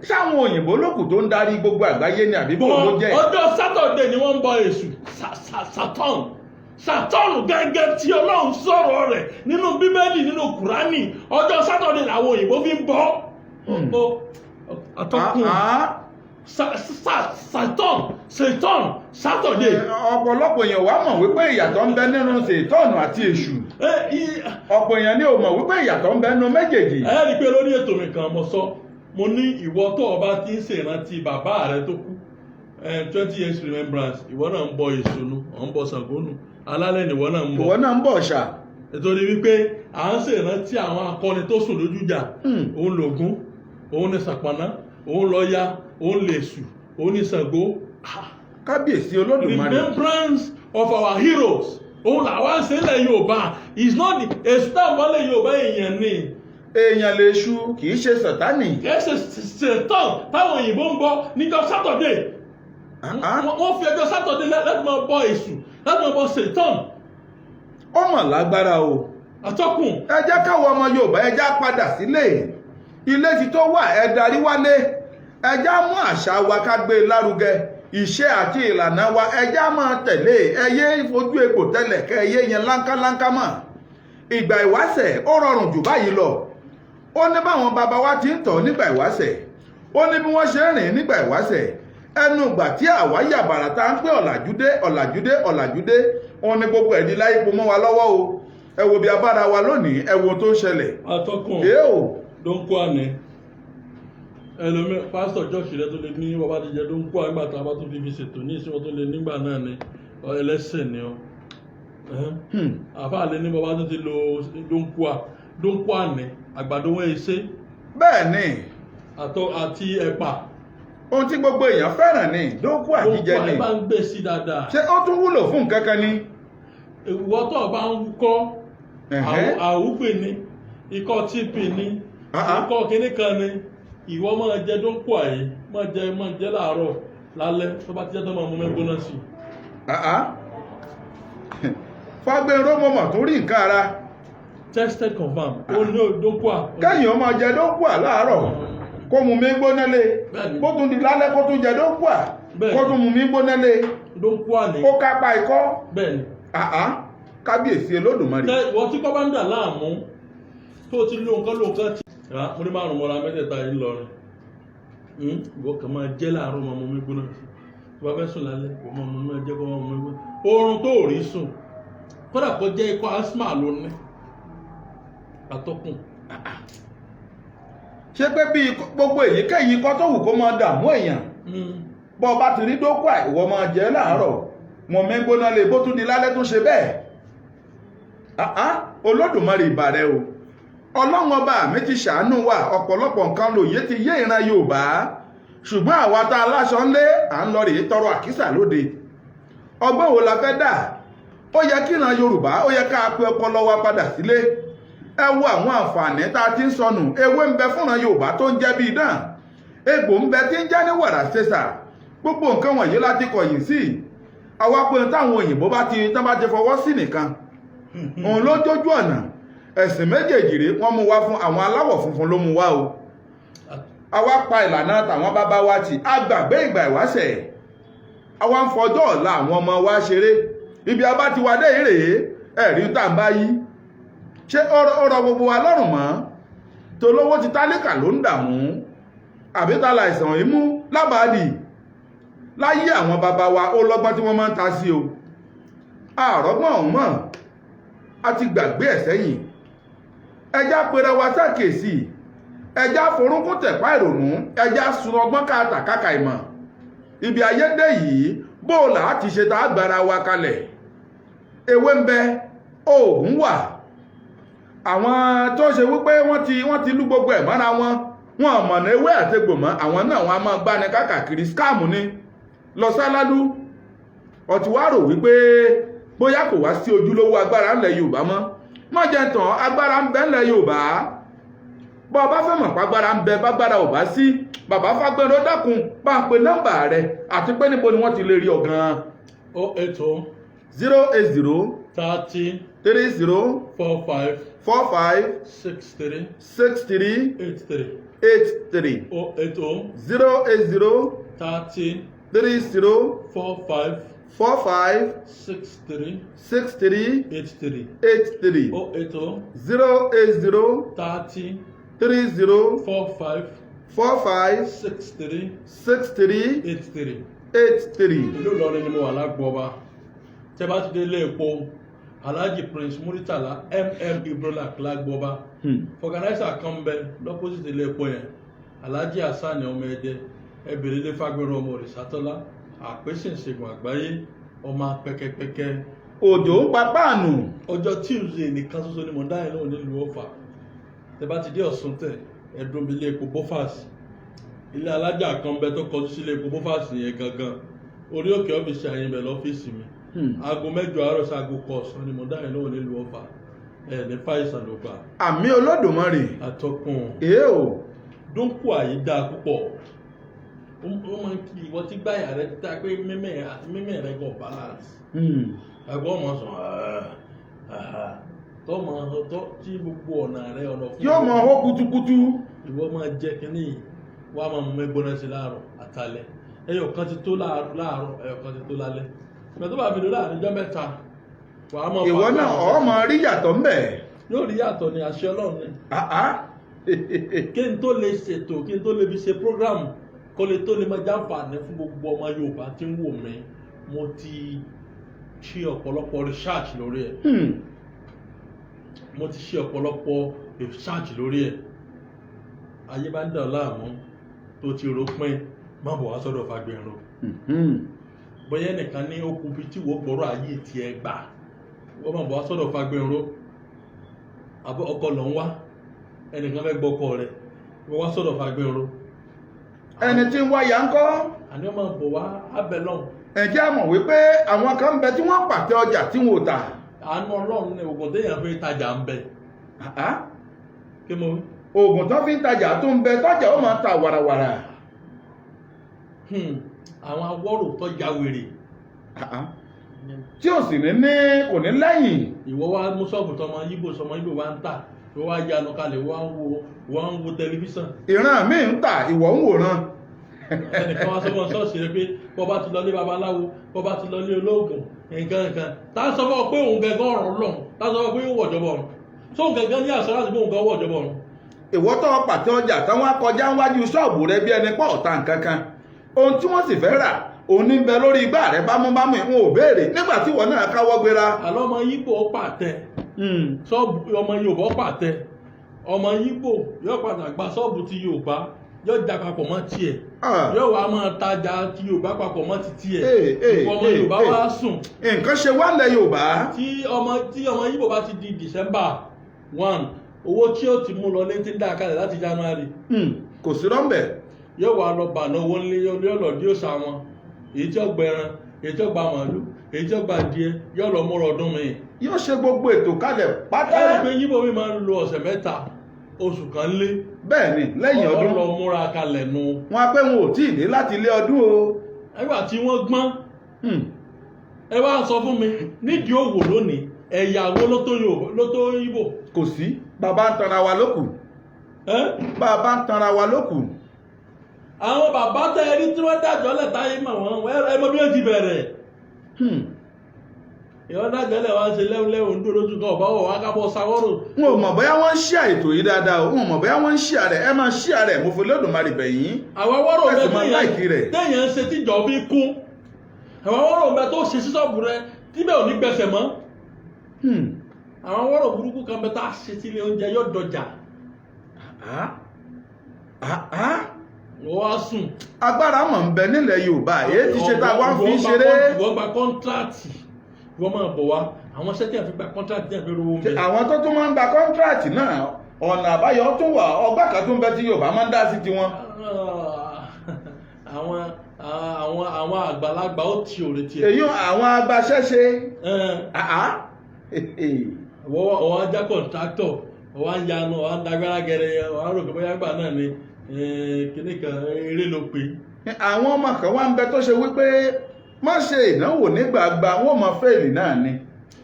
Ṣáwọn òyìnbó lókù tó ń darí gbogbo àgbáyé ni, àbí bó ló jẹ́? Ọjọ́ Saturday ni wọ́n ń bọ Èṣù, Saturn. Saturn gẹ́gẹ́ tí Ọlọ́run sọ̀rọ̀ rẹ̀ nínú Bíbélì, nínú Kùránì, ọjọ́ Saturday làwọn òyìnbó fi ń bọ. Atọ́kùn, Ah, Saturn, Satan, Saturday. Ọ̀pọ̀lọpọ̀ èèyàn wá mọ̀ wípé ìyàtọ̀ ń bẹ nínú ṣètọ́ọ̀nù àti èṣù. Ọ̀pọ̀ èèyàn ni ò mọ̀ wípé ìyàtọ̀ ń bẹ nínú méjèèjì. Ẹ rí i pé lórí ètò mi kan, mo sọ, mo ní ìwọ tó o bá ti ń ṣèrántí bàbá rẹ tó kú, 20 years remembrance, ìwọ náà ń bọ Èṣù nu, ọ̀ ń bọ Ṣàngó nu, alálẹ̀ nìwọ náà ń bọ. Ìwọ náà ń bọ̀ ṣà. Nítorí wípé à ń ṣèrántí àwọn akọni tó sùn lójú ìjà. Òun lògún, òun ní Ṣàpọ̀nná, òun lọ́ya, òun lèṣù, òun ní Ṣàngó. Ah, Kábíyèsí Olódùmarè. Remembrance of our heroes, òun làwa ń ṣe ilẹ̀ Yorùbá. Is not the Èṣù táwọn wọlé Yorùbá, èèyàn ni. Èèyàn lè ṣu, kì í ṣe Sàtánì. Kìí ṣe Satan táwọn òyìnbó ń bọ níjọ́ Saturday. Ah. Wọ́n fi ọjọ́ Saturday láti máa bọ Èṣù, láti máa bọ Satan. Ó mọ̀ lágbára o. Atọ́kùn. Ẹ jẹ́ káwọn ọmọ Yorùbá, ẹ já padà sílé. Ilé ti tó wà, ẹ darí wálé. Ẹ já mú àṣà wa, ká gbé e lárugẹ, ìṣe àti ìlànà wa, ẹ já máa tẹ̀lé. Ẹ yé fojú egbò tẹ́lẹ̀, kẹ́ ẹ yé yẹn láńkáláńká mọ̀. Ìgbà ìwáṣẹ̀, ó rọrùn jù báyìí lọ. Ó ní báwọn bàbá wa ti ń tọ̀ nígbà ìwáṣẹ̀, ó ní bí wọ́n ṣe ń rìn nígbà ìwáṣẹ̀. Ẹnu ìgbà tí àwa yàbàrà tá ń pé ọ̀làjúdé, ọ̀làjúdé, ọ̀làjúdé, òun ni gbogbo ẹ̀dí láyé po mọ́ wa lọ́wọ́ o. Ẹ wo bí abára wa lónìí, ẹ wo ohun tó ń ṣẹlẹ̀. Atọ́kùn. Èé o. Dóńkó àná, ẹlòmí pásítọ̀ church rẹ tó lè ní bàbá ti jẹ dóńkó àgbà tá a bá tún fi ṣètò ní ìsìn, wọn tó lè nígbà náà ni ọ, ẹlẹ́sìn ni ọ. Àfáà lè ní bàbá tó ti lo dóńkó à, dóńkó àná, àgbàdo wọn ṣe. Bẹ́ẹ̀ ni. Àtọ àti ẹ̀pà. Ohun tí gbogbo èèyàn fẹ́ràn ni dóńkó àjíjẹ Dóńkó ni. ẹ bá ń gbé sí dáadáa. Ṣé ó tún wúlò fún nǹkan kan ni? Ìwọ tó o bá ń wúkọ́, àwùgbè ni, ikọ́ TB ni, ikọ́ kínní kan ni, ìwọ máa jẹ dóńkó àyè, máa jẹ láàárọ̀, lálẹ́, tó bá ti jẹ́ tó máa mú mẹ́gbóná sí i. Ah, ah. Fágbénró, mo mọ̀ tó rí nǹkan ara. Tested, confirm, ó ní dóńkó à. Kẹ́yìn ọmọ jẹ dóńkó à láàárọ̀, kó mu mi gbóná lé. Kó tún di lálẹ́, kó tún jẹ dóńkó à, kó tún mu mi gbóná lé. Dóńkó à ní. Kó kápá ikọ́. Bẹ́ẹ̀ni. Ah, ah. Kábíyèsí Olódùmarè. Tẹ ìwọ tí kọ́ bá ń dà láàmú, tó ti lo nǹkan, lo nǹkan tí. Rà mo ní márùn mọ́ra mẹ́tẹ̀ẹ̀ta yìí lọrin, ìwọ kàn máa jẹ́ láàárọ̀, máa mú mi gbóná sí tó bá fẹ́ sùn lálẹ́, ìwọ máa mú mi jẹ́ kó máa mú mi gbóná. Oorun tó rí sùn, kódà kó jẹ́ ikọ́ asthma ló ní, atọ́kùn. Ṣé pé bí gbogbo èyíkéyìí ikọ́ tó wù kó máa dààmú èèyàn, bọ́ ọ bá ti rí dókò à, ìwọ máa jẹ láàárọ̀, mọ̀ mi gbóná lé, bó tún di lálẹ́ tún ṣe bẹ́ẹ̀. Ah, ah, Olódùmarè, ìbà rẹ o. Ọlọ́run ọba mi ti ṣàánú wa. Ọ̀pọ̀lọpọ̀ nǹkan lòye ti yé ìran Yorùbá, ṣùgbọ́n àwa tá a láṣọ ńlé, à ń lọ rèé tọrọ àkísà lóde. Ọgbọ́n wo la fẹ́ dà? Ó yẹ kí ìran Yorùbá, ó yẹ ká pe ọpọlọ wa padà sílé. Ẹ wo àwọn àǹfààní tá a ti ń sọnù. Ewé ń bẹ fúnra Yorùbá tó ń jẹ́ bí idán, egbò ń bẹ tí ń jẹ́ ní wàrà ṣẹṣà. Gbogbo nǹkan wọ̀nyí láti kọ̀yìn sí. Àwa pé táwọn òyìnbó bá ti tán bá ti fọwọ́ sí nìkan, òun ló jójú ọ̀nà. Ẹ̀sìn méjèèjì rèé, wọ́n mú wá fún àwọn aláwọ̀ funfun ló mú wá o. Àwa pa ìlànà tàwọn bàbá wa tì, a gbàgbé ìgbà ìwáṣẹ̀, àwa ń fọjọ́ ọ̀la àwọn ọmọ wa ṣeré. Ibi a bá ti wá dé rèé, ẹ̀rí tá à ń bá yí. Ṣé ọ̀rọ̀ gbogbo wa lọ́rùn mọ́? Tolówó ti tálíkà ló ń dààmú, àbí ta láìsàn imú lábàádì. Láyé àwọn bàbá wa, ó lọ́gbọ́n tí wọ́n máa ń ta sí o. Àrọ́gbọ́n ọ̀hún mọ̀, a ti gbàgbé ẹ̀ sẹ́yìn. Ẹjá pera wa sákèsì, ẹjá forúnkún tẹ̀pá ìrònú, ẹjá sun ọgbọ́n káàtà káka ìmọ̀. Ibi ayé dé yìí, bóòlà á ti ṣe tá a gbára wa kalẹ̀? Ewé ń bẹ, oògùn wà. Àwọn tó ṣe wípé wọ́n ti lú gbogbo ẹ̀ mọ́ra wọn, wọn mọ̀nà ewé àtegbò mọ́, àwọn náà wọn a máa gbani káàkiri. Scam ni lọ sálálú. Ọtí wá rò wípé bóyá kò wá sí ojúlówó agbára ńlẹ̀ Yorùbá mọ́. Má jẹ́ tán, agbára ń bẹ ńlẹ̀ Yorùbá. Bọ́ ọ bá fẹ́ mọ̀ pàgbára ń bẹ, bágbára ò bá sí, bàbá Fágbénró, dákun, bá ń pe nọ́mbà rẹ àti pé níbo ni wọ́n ti lè rí ọ gan-an. 080 080 30 30 45 45 63 63 83. 83. 080 080 30 30 45 45 63 63 83. 83. 080 080 30 30 45 45 63 63 83. 83. Ìlú Ìlọrin ni mo wà, lágbọba. Tẹ bá ti dé ilé epo Alhaji Prince Muritala Ibrolak lágbọba, fọgànáísà kan bẹ l'opposite ilé epo yẹn, Alhaji Hasan ọmọ Ẹdẹ. Ẹ bèrè ilé Fagbẹrọ ọmọ Òrìṣàtọ́lá, àpèsè ìṣègùn àgbáyé, ọmọ pẹkẹpẹkẹ. Òjò ń pa páànù. Ọjọ́ Tuesday nìkan ṣoṣo ni mò ń dá yẹn lóhùn nílùú Ọ̀fà. Tẹ bá ti dé Ọ̀ṣun, tẹ ẹdùn bí ilé epo Bofas, ilé alájà kan bẹ tó kọjú sí ilé epo Bofas yẹn gangan, orí òkè ọ́fíìsì àyìnbẹ̀ lọ́fíìsì mi. Aago 8 àárọ̀ sí aago 1 ọ̀sán ni mò ń dá yẹn lóhùn nílùú Ọ̀fà. Ẹ̀ ní fàìsàn ló gbà. Àmì Olódùmarè. Àtọkùn. Èé o. Dúnkù àyè dáa púpọ̀. Ó máa ń kí ìwọ tí gbáyà rẹ tá pé mímẹ́ àti mímẹ́ rẹ gan balance. Ẹgbọ́n ọmọ sàn tọmọ tó tí gbogbo ọ̀nà rẹ ọ̀nà fún. Yóò mọ hó kutukutu. Ìwọ máa jẹ kínní yìí, wàá máa mú ẹgbóná sí láàárọ̀ àtàlẹ́. Ẹyọ kan ti tó láàárọ̀ láàárọ̀, ẹyọ kan ti tó lálẹ́. Ìgbà tó bá fi lò láàrin ọjọ́ 3, wàá máa Ìwọ fà náà ọmọ rí yàtọ̀ ń bẹ̀. Yóò rí yàtọ̀ ní àṣẹ Ọlọ́run ni. Ah, ah. Kí n tó lè ṣètò, kí n tó lè fi ṣe program, kó lè tó lè máa jàǹfààní fún gbogbo ọmọ Yorùbá tí ń wò mí, mo ti ṣe ọ̀pọ̀lọpọ̀ research lórí ẹ̀. Mo ti ṣe ọ̀pọ̀lọpọ̀ research lórí ẹ̀. Ayé bá ń dà ọ́ láàmú tó ti rò pín, má bọ̀ wá sọ́dọ̀ Fágbénró. Bóyá ẹnìkan ní okùn bíi tí wọ́n gbọ́rọ̀ ayé tiẹ̀ gbà, wọ́n má bọ̀ wá sọ́dọ̀ Fágbénró. Àbọ̀ ọkọ lọ ń wá, ẹnìkan fẹ́ gbọ́kọ rẹ̀, wọ́n wá sọ́dọ̀ Fágbénró. Ẹni tí ń wáyà ń kọ́? Àní wọ́n máa bọ̀ wá abẹ lọ́hùn. Ǹjẹ́ a mọ̀ wípé àwọn kan ń bẹ tí wọ́n pàtẹ ọjà tí wọn ò tà? Àánú Ọlọ́run ní oògùn téèyàn fi tajà ń bẹ. Ah, ah. Kí mo wí? Oògùn tó fi ń tajà tó ń bẹ, tọ́jà ó máa ń ta wàràwàrà. Àwọn awọ́rò tó ya wèrè. Ah, ah. Tí ò sì ní ní kò ní lẹ́yìn. Ìwọ wá mú ṣọ́ọ̀bù tọmọ yíbò, sọmọ yíbò wá ń tà, ìwọ wá yanu kalẹ̀, wá ń wo tẹlifíṣàn. Ìran mi ń tà, ìwọ ń wòran. Ẹnìkan wá sọmọ ṣọ́ọ̀ṣì rẹ pé bọ́ bá ti lọ lé babaláwo, bọ́ bá ti lọ lé olóògùn, nǹkan nǹkan tá a sọ fún ọ pé òun gẹ́gẹ́ ọ̀rọ̀ lọ́hùn, tá a sọ fún ọ pé yóò wọ̀jọ̀bọ̀ ọ̀run, sóun gẹ́gẹ́ ní àṣọ láti pé òun gan wọ̀jọ̀bọ̀ ọ̀run. Ìwọ tó pàtẹ ọjà táwọn akọjá wájú ṣọ́ọ̀bù rẹ bí ẹni pọ̀ ọ̀tá nǹkan kan, ohun tí wọ́n sì fẹ́ rà òun ní bẹ lórí igbá rẹ bámúbámú, ìwọ̀n ò béèrè nígbà tí ìwọ náà káwọ́ gbéra. Àlọ́ ọmọ yíbò pàtẹ ṣọ́ọ̀bù, ọmọ Yorùbá pàtẹ, ọmọ yíbò yóò padà gba ṣọ́ọ̀bù ti Yorùbá, yóò já papọ̀ mọ́ tiẹ̀. Yóò wá máa tajà ti Yorùbá papọ̀ mọ́ ti tiẹ̀. Ọmọ Yorùbá wá sùn. Nǹkan ṣe wá lẹ Yorùbá. Tí ọmọ yíbò bá ti di December 1, owó tí ó ti mú lọ ní ti ń dá kalẹ̀ láti January. Kò sí rọ́ǹbẹ̀. Yóò wá lọ bàná owó ńlé, yóò lọ dí òòṣà wọn, èyí tí ó gba ẹran, èyí tí ó gba màálù, èyí tí ó gba adìẹ, yóò lọ múra ọdún mi. Yóò ṣe gbogbo ètò kalẹ̀ pátá. Ẹ rí i pé yíbò mi máa ń lo ọ̀sẹ̀ 3, oṣù kan lé. Bẹ́ẹ̀ ni, lẹ́yìn ọdún. Ó lọ múra kalẹ̀ nu. Wọn á pé wọn ò tí ì dé láti ilé ọdún o. Nígbà tí wọ́n gbọ́n. Ẹ wá sọ fún mi, nídìí òwò lónìí, ẹ̀yà wo ló tó Yorùbá, ló tó Ìgbò? Kò sí, bàbá ń tanra wa lókù. Ẹ́? Bàbá ń tanra wa lókù. Àwọn bàbá tẹ ẹ rí tí wọ́n dájọ́ lẹ̀ táyé mọ̀ wọ́n, ẹ mọ bí ó ti bẹ̀rẹ̀. Ìwọ́n dájọ́ lẹ̀ wá ń ṣe lẹ́wọ̀lẹ́wọ̀n ń dúró lójú kan ọ̀bá wọ̀ wá kábọ̀ sáwọ́rò. N ò mọ̀ bóyá wọ́n ń ṣí ètò yìí dáadáa o, n ò mọ̀ bóyá wọ́n ń ṣí rẹ̀. Ẹ máa ṣí rẹ̀, mo fi Olódùmarè bẹ̀ yín. Àwọn awọ́rò Ẹ sì bẹ máa like rẹ̀. téèyàn ń ṣe tíjọ́ bí kún, àwọn awọ́rò bẹ tó ṣe sísọ́ọ̀bù rẹ tíbẹ̀ ò ní gbẹsẹ̀ mọ́. Àwọn awọ́rò burúkú kan bẹ tá a ṣe sílé oúnjẹ, yóò dọjà. Ah. Ah, ah. Wọ́n wá sùn. Agbára mọ̀ ń bẹ nílẹ̀ Yorùbá, èyí ti ṣe tá a wá ń fi ṣeré. Ìwọ gba contract, ìwọ máa bọ̀ wá. Àwọn iṣẹ́ tí a fi gba contract tí a fi rówó ń bẹ. Àwọn tó tún máa ń gba contract náà, ọ̀nà àbáyọ tún wà, ọgbà kan tún bẹ tí Yorùbá máa ń dá sí tiwọn. Àwọn àgbàlagbà ó ti òrè tiẹ̀. Èyí àwọn agbaṣẹ́ṣe. Ah, ah. Wọ́n ajá contractor. Ọwá ń yanu, ọwá ń dagbára gẹrẹ, ọwá rò pé bóyá gbà náà ni kíní kan eré ló pe. Àwọn ọmọ kan wá ń bẹ tó ṣe wípé má ṣe ìdánwò nígbàgbà, wọn mọ fail náà ni.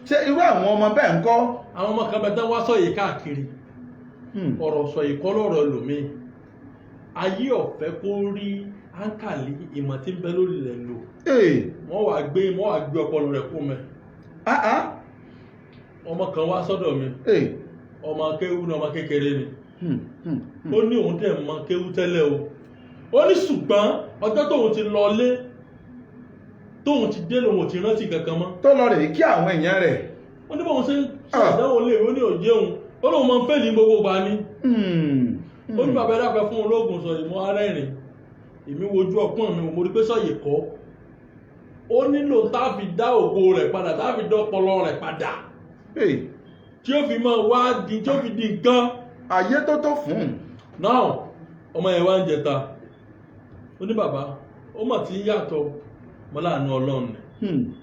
Ṣé irú àwọn ọmọ bẹ́ẹ̀ ń kọ́? Àwọn ọmọ kan bẹ tán wá sọ̀yè káàkiri. Ọ̀rọ̀ sọ̀yè kọ́ lọ́rọ̀ lòmíì. Ayé ọ̀fẹ́ kó rí áńkàlí ìmọ̀ tí ń bẹ lórí rẹ̀ lò. Wọ́n wàá gbé ọpọlọ rẹ̀ kó mẹ́. Ah ah. Ọmọ kan wá sọ́dọ̀ mi. Ọmọ kéwú ni, ọmọ kékeré ni. Ó ní òun dẹ̀ mọ kéwú tẹ́lẹ̀ o. Ó ní ṣùgbọ́n ọjọ́ tóun ti lọ lé, tóun ti dé, lòun ò ti rántí kankan mọ́. Tó lọ rèé kí àwọn èèyàn rẹ̀. Ó ní bóun ṣe ń ṣe ìdánwò léèwé, ó ní òjé òun, ó lóun máa ń fail ní gbogbo ìgbà ni. Ó ní bàbá, ẹ̀dá fún ológun sọ ìmọ̀ arẹ́rìn. Èmi wojú ọpọ́n mi, mo rí pé sọ̀yè kọ́ ó nílò tá a fi dá ògo rẹ̀ padà, tá a fi dá ọpọlọ rẹ̀ padà, tí ó fi máa wá di, tí ó fi di nǹkan. Ayé tó tó fún un. Now, ọmọ yẹn wá ń jẹta, ó ní bàbá, ó mà ti ń yàtọ̀ mọ́ láàánú Ọlọ́run ni.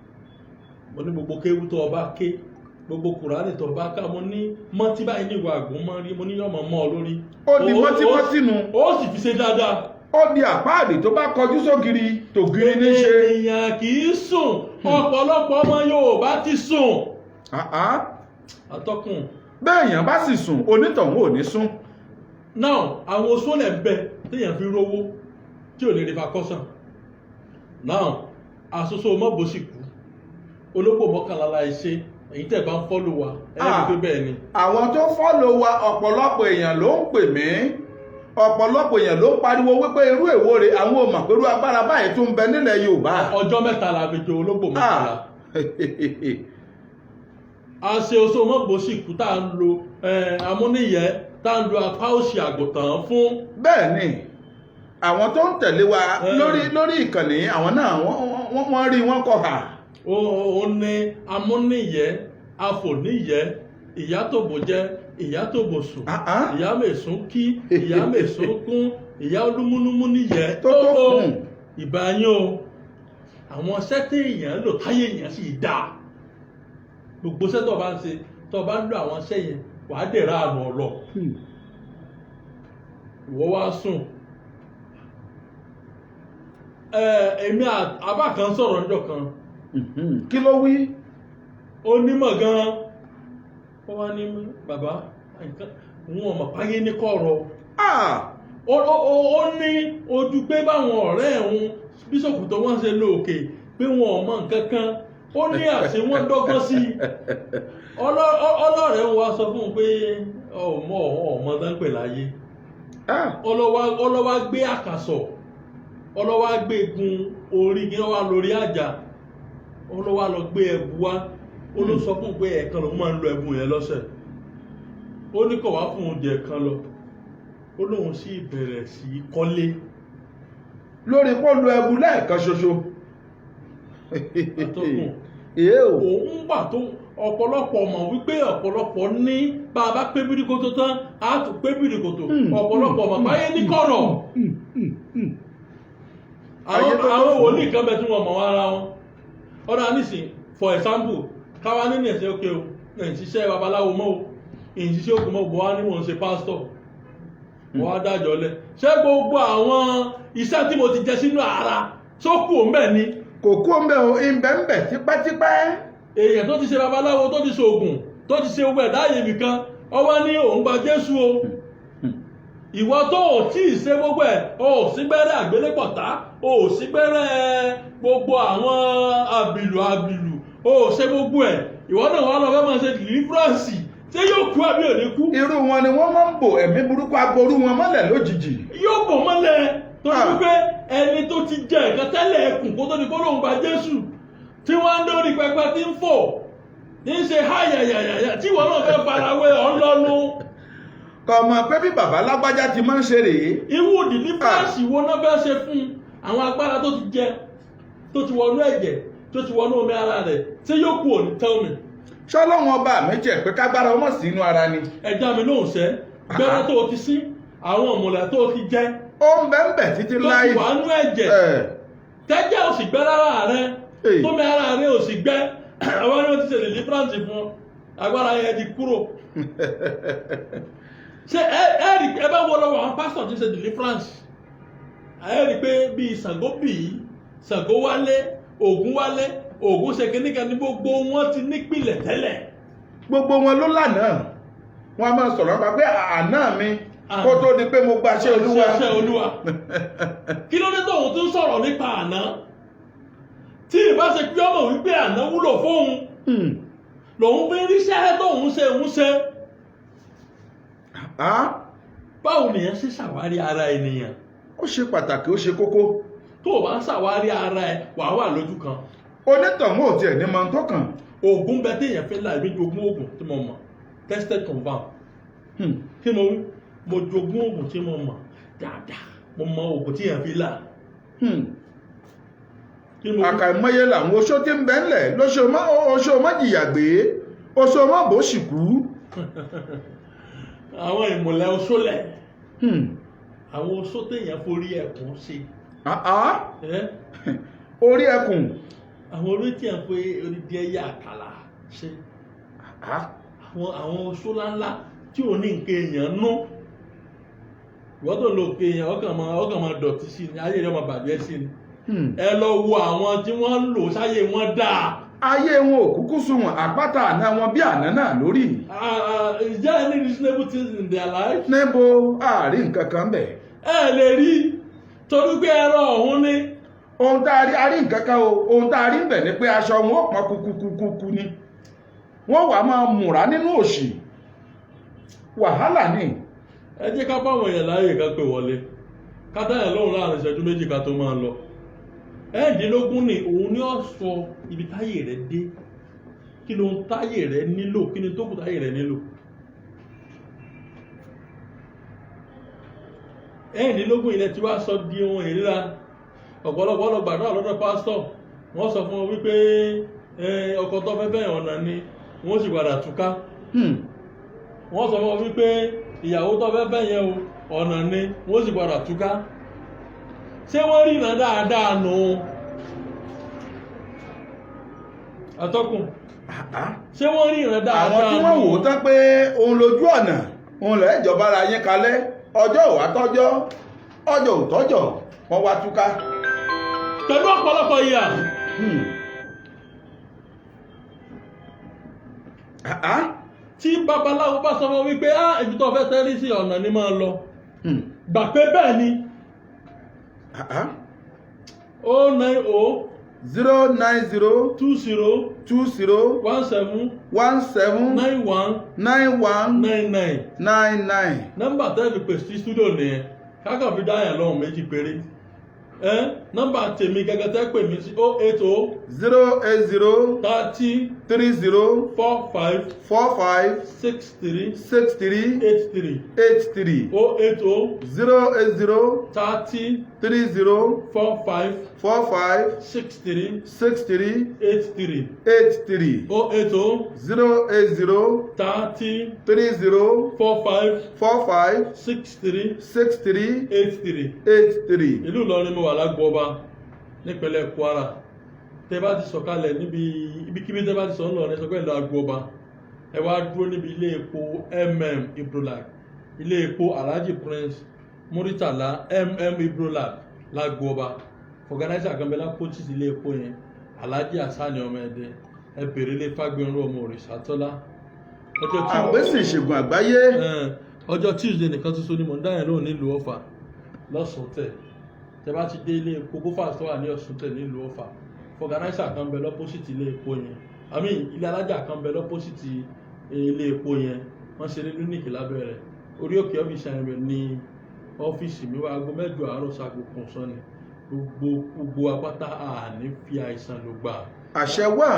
Mo ní gbogbo kéwú tó ọba ké, gbogbo Kùránì tó ọba ká, mo ní mọ́tí báyìí ní ìwà àgùn mọ́ rí, mo ní yọ̀mọ̀ mọ́ ọ lórí. Ó di mọ́tímọ́tí nu. Ó sì fi ṣe dáadáa. Ó di àpáàdì tó bá kọjú sógiri, tògiri ní ṣe. Èèyàn kì í sùn. Ọ̀pọ̀lọpọ̀ ọmọ Yorùbá ti sùn. Ah, ah. Atọ́kùn. Bẹ́ẹ̀ yàn bá sì sùn, onítọ̀hún ò ní sùn. Now, àwọn oṣoolẹ̀ ń bẹ téèyàn fi rówó tí ò ní rí fakọ́sàn. Now, àsoso mọ́bòsì kú, ológbò 11 la ṣe. Èyí tẹ̀ bá ń follow wa, ẹ rí i pé bẹ́ẹ̀ ni. Àwọn tó follow wa, ọ̀pọ̀lọpọ̀ èèyàn ló ń pè mí, ọ̀pọ̀lọpọ̀ èèyàn ló ń pariwo wípé irú èwo rè, àwọn ò mọ̀ pé irú agbára báyìí tún ń bẹ nílẹ̀ Yorùbá. Ọjọ́ 3 la fi jo ológbò 11. A ṣe oṣó mọ́bòsì kú tá à ń lo amúníyẹ, tá à ń lo apá òsì àgùntàn fún. Bẹ́ẹ̀ ni, àwọn tó ń tẹ̀lé wa lórí ìkànnì, àwọn náà wọ́n rí, wọ́n kọ̀ hà. Ó ní amúníyẹ, afòníyẹ, ìyá tó bò jẹ, ìyá tó bò sùn, Ah, ah. ìyá mèsùn kí, ìyá mèsùn kún, ìyá olúmúnúmú níyẹ. Tó tó fún. Ìbá yín o. Àwọn sẹ́tẹ̀ èèyàn lò táyé èèyàn sì dáa. Gbogbo sẹ́tọ̀ tó bá ń ṣe, tó bá ń lo àwọn iṣẹ́ yẹn, wàá dẹ̀ra àrùn ọ̀lọ́. Ìwọ wá sùn. Ẹ èmi àbá kan sọ̀rọ̀ níjọ́ kan. Kí ló wí? Onímọ̀ gan-an. Ó wá ní bàbá, nǹkan òun ọmọ páyé ní kọ̀rọ̀. Ó ní ojú pé báwọn ọ̀rẹ́ òun bíṣọ̀pù tó wọ́n ṣe lóòkè pé wọn ò mọ nǹkan kan. Ó ní àṣé wọ́n dọ́gbọ́n sí i. Ọlọ́rẹ̀ ń wá sọ fún un pé ọmọ ọmọ tán pè láyé. Ọlọ́wà gbé àkàsọ̀, ọlọ́wà gbé gun orí kí wọ́n wá lórí àjà, ọlọ́wà lọ gbé ẹbu wá. Ó ló sọ fún un pé ẹ̀ẹ̀kan lòun máa ń lo ẹbu yẹn lọ́sẹ̀. Ó ní kò wá fún oúnjẹ kan lọ. Ó lóun sì bẹ̀rẹ̀ sí í kọ́lé. Lórí pọ́ọ̀lù ẹbu lẹ́ẹ̀kan ṣoṣo. Atọ́kùn. Èé o. Òun gbà tó ọ̀pọ̀lọpọ̀ mọ̀ wípé ọ̀pọ̀lọpọ̀ ní bá a bá pé bíríkótó tán, á tún pé bíríkótó. Ọ̀pọ̀lọpọ̀ mọ̀ báyé ní kọ̀rọ̀. Ayé Àwọn tó tó àwọn fún. wòlíì kan bẹ tí wọ́n mọ̀ wọ́n ara wọn ọ̀dà nísìn. For example, káwá nínú ẹ̀sẹ̀ òkè o, ẹ̀ ń ṣiṣẹ́ babaláwo mọ́ o, ẹ̀ ń ṣiṣẹ́ òkú mọ́ o, bọ́ wá ní mò ń ṣe pásítọ̀, wọ́n á dájọ́ lẹ̀. Ṣé gbogbo àwọn iṣẹ́ tí mo ti jẹ sínú ara tó kù òun bẹ́ẹ̀ ni? Kò kú ń bẹ o, ìbẹ̀ ń bẹ tipẹ́tipẹ́. Èèyàn tó ti ṣe babaláwo, tó ti ṣe ògùn, tó ti ṣe owó ẹ̀dá àyè nìkan, ọwọ́ ní òun gba Jésù o. Ìwọ tó ò tí ì ṣe gbogbo ẹ̀, o ò sí gbẹ́rẹ́ àgbélépọ̀tá, o ò sí gbẹ́rẹ́ gbogbo àwọn àbìlù àbìlù, o ò ṣe gbogbo ẹ̀, ìwọ náà wà lọ fẹ́ máa ṣe deliverance. Ṣé yóò kú àbí ò ní kú? Irú wọn ni wọ́n máa ń bò ẹ̀mí burúkú aború wọn mọ́lẹ̀ lójijì. Yóò bò mọ́lẹ̀ torí wípé ẹni tó ti jẹ nǹkan tẹ́lẹ̀ ẹkùn kó tó di kó lóun gba Jésù, tí wọ́n ń dórí pẹpẹ, tí ń fò, ní í ṣe háyàyàyà, tí ìwọ náà fẹ́ farawé ọlọ́nu. Kò mọ̀ pé bí bàbá lágbájá ti máa ń ṣe rèé. Irú deliverance wo náà fẹ́ ṣe fún àwọn agbára tó ti jẹ, tó ti wọnú ẹ̀jẹ̀, tó ti wọnú omi ara rẹ̀? Tí yóò kú òní? Tell me. Ṣọlọ́wọ́n ọba mi jẹ́ pé kágbára ọmọ sí inú ara ni. Ẹja mi lóhùn sẹ́ gbẹ́rẹ́ tó o ti sí, àwọn ìmùlẹ̀ tó o ti jẹ, Ó ń bẹ ń bẹ títí tó láì. ti wà nú ẹ̀jẹ̀, tẹ́jẹ̀ ò sì gbẹ́ lára rẹ, tómi ara rẹ ò sì gbẹ́, àwọn ni wọ́n ti ṣe deliverance fún ọ. Agbára yẹn ti kúrò. Ṣé ẹ rí, ẹ bá wọ lọ́wọ́ àwọn pásítọ̀ tí ń ṣe deliverance, ẹ rí pé bíi Ṣàngó bíi Ṣàngó wálé, Ògún wálé, Ògún ṣe kíníkan ní, gbogbo wọn ti nípìlẹ̀ tẹ́lẹ̀. Gbogbo wọn ló lànà. Wọn a máa sọ̀rọ̀ nípa pé àná mi kó tó di pé mo gbaṣẹ́ Olúwa. Ṣe Olúwa. Kí ló dé tóun tún sọ̀rọ̀ nípa àná, tí ìbá ṣe pé ọmọ wípé àná wúlò fóun lòun fi ń ríṣẹ́ tóun ṣe òun ṣe? Báwo nìyẹn ṣe ṣàwárí ara ènìyàn? Ó ṣe pàtàkì, ó ṣe kókó. Tó o bá ń ṣàwárí ara ẹ, wàá wà lójú kan. Onítọ̀hún ò tiẹ̀ ní mọ tó kàn. Oògùn bẹ téèyàn fẹ́ láì mí jogún oògùn tí mo mọ̀, tested, confirm. Kí mo wí? Mo jogún oògùn tí mo mọ̀ dáadáa. Mo mọ oògùn tí èèyàn fi là. Kí mo wí? Àkàìmọye làwọn oṣó tí ń bẹ ńlẹ̀ lóṣó mọ́, oṣó mọ́ jìyà gbé, oṣó mọ́ bó sì kú. Àwọn ìmùlẹ̀ oṣólẹ̀, àwọn oṣó téèyàn forí ẹkùn ṣe. Ẹ́? Orí ẹkùn. Àwọn orí tí èèyàn forí odidi ẹyẹ àkàlà ṣe. Àwọn oṣó ńláńlá tí ò ní nǹkan èèyàn nú. Ìwọ́n tó lo nǹkan èèyàn, ọkàn máa dọ̀tí sí ni, ayé rẹ̀ máa bàjẹ́ sí ni. Ẹ lọ wo àwọn tí wọ́n ń lò sáyé wọn dáa. Ayé wọn ò kúkú sunwọ̀n, àpáta àná wọn bí àná náà lórí. Is there any reasonable things in their life? Níbo? Àárín nǹkan kan bẹ̀. Ẹ lè rí, torí pé ẹran ọ̀hún ni. Ohun tá a rí, a rí nǹkan kan o. Ohun tá a rí ń bẹ̀ ni pé aṣọ wọn ó pọn kukukuku ni, wọ́n wàá máa múra nínú òṣì, wàhálà ni. Ẹ jẹ́ ká báwọn èèyàn láàyè ká pè wọlé, ká dáyà lóhùn láàrin ìṣẹ́jú 2 ká tó máa lọ. 16 ni òun ní ó sọ ibi táyé rẹ̀ dé. Kí ló ń táyé rẹ̀ nílò? Kí ni tó kù táyé rẹ̀ nílò? 16 ilẹ̀ tí wàá sọ di ohun ìríra. Ọ̀pọ̀lọpọ̀ lọ gbàdúrà lọ́dọ̀ pásítọ̀, wọ́n sọ fún wọn wípé ọkọ tó fẹ́ fẹ́ ọ̀nà ni, wọ́n sì padà túká. Wọ́n sọ fún wọn wípé ìyàwó tó fẹ́ fẹ́ yẹn o, ọ̀nà ni, wọ́n sì padà túká. Ṣé wọ́n rí ìran dáadáa nù? Atọ́kùn, ṣé wọ́n rí ìran dáadáa? Àwọn tí wọ́n wò ó tán pé òun lójú ọ̀nà, òun lẹ́ ìjọba ara yín kalẹ̀, ọjọ́ ò wá tọ́jọ́, ọjọ́ ò tọ́jọ́, wọ́n wá túká. Pẹ̀lú ọ̀pọ̀lọpọ̀ ìyà. Tí babaláwo bá sọ fún wípé ah, ibi tó fẹ́ tẹ́rí sí, ọ̀nà ni máa lọ, gbà pé bẹ́ẹ̀ ni. 090 090 20 20 17 17 91 91 99. 99. Nọ́mbà tẹ́lẹ̀ pè sí studio nìyẹn. Kákan fi dáyà lọ́hùn méjì péré ẹ. Nọ́mbà tèmi gẹ́gẹ́ tẹ́ pè mí sí, 080 080 30 30 45 45 63 63 83. 83. 080 080 30 30 45 45 63 63 83. 83. 080 080 30 30 45 45 63 63 83. 83. Ìlú Ìlọrin mo wà, lágbóọba nípínlẹ̀ Kwara. Tẹ́ bá ti sọ̀kalẹ̀ níbi ibikíbi, tẹ́ bá ti sọ ńlọrin, sọ pé ìlú Agbooba, ẹ wá dúró níbi ilé epo Ibrolak, ilé epo Alhaji Prince Muritala Ibrolak lágbóọba. Organizer kan bẹ lápòtìsí ilé epo yẹn, Alhaji Asani ọmọ Ẹdẹ. Ẹ bèrè ilé Fágbénró ọmọ Òrìṣàtọ́lá. Ọjọ́ tí Àpèsè ìṣègùn àgbáyé. Ọjọ́ Tuesday nìkan tuntun ni mò ń dáyẹn lóhùn nílùú Ọ̀fà lọ́sùntẹ̀. Tẹ bá ti dé ilé epo Bófà tó wà ní Ọ̀sùntẹ̀ nílùú Ọ̀fà, organizer kan bẹ l'opposite ilé epo yẹn, àmì ilé alájà kan bẹ l'opposite ilé epo yẹn, wọ́n ṣe ní lúnìkì lábẹ́ rẹ̀. Orí òkè ọ́fíìsì rẹ̀ ní ọ́fíìsì mi wá. Aago 8 àárọ̀ sago kan sọ́ni. Gbogbo gbogbo apáta, àní fi àìsàn ló gbà. Àṣẹ wà.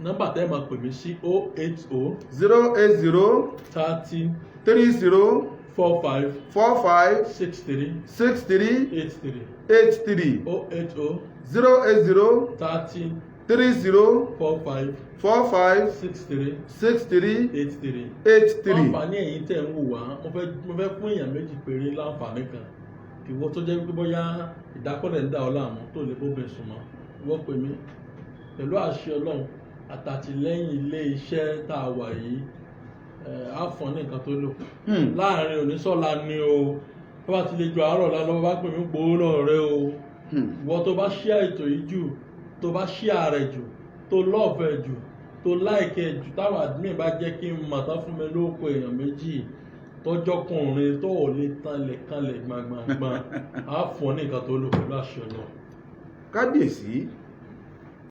Nọ́mbà tẹ́ máa pè mí sí, 080 080 30 30 45 45 63 63 83. 83. 080 080 30 30 45 45 63 63 83. 83. Àǹfààní ẹ̀yin tẹ̀ ń wò wá, mo fẹ́ fún èèyàn méjì péré láǹfààní kan. Ìwọ tó jẹ́ pé bóyá ìdákọ́lẹ̀ ń dà ọ́ láàmú tó lè bóbe sùn mọ́, ìwọ pè mí. Pẹ̀lú àṣẹ Ọlọ́run, Àtàtìlẹ́yìn ilé iṣẹ́ tá a wà yìí, á fún ní nǹkan tó lò láàrin onísọ̀la ni o. Tó bá ti lè ju àárọ̀ la lọ́wọ́ bá pè mí, gbowó lọ́wọ́ rẹ o. Ìwọ tó bá share ètò yìí jù, tó bá share rẹ̀ jù, tó love ẹ̀ jù, tó like ẹ̀ jù, táwọn admin bá jẹ́ kí n mọ̀ tán fún mi lóko èèyàn méjì tọjọ́kùnrin tó ò lè tanlẹ̀ kanlẹ̀ gbàngbàngbàn, á fún ọ ní nǹkan tó lò pẹ̀lú àṣẹ náà. Kábíyèsí.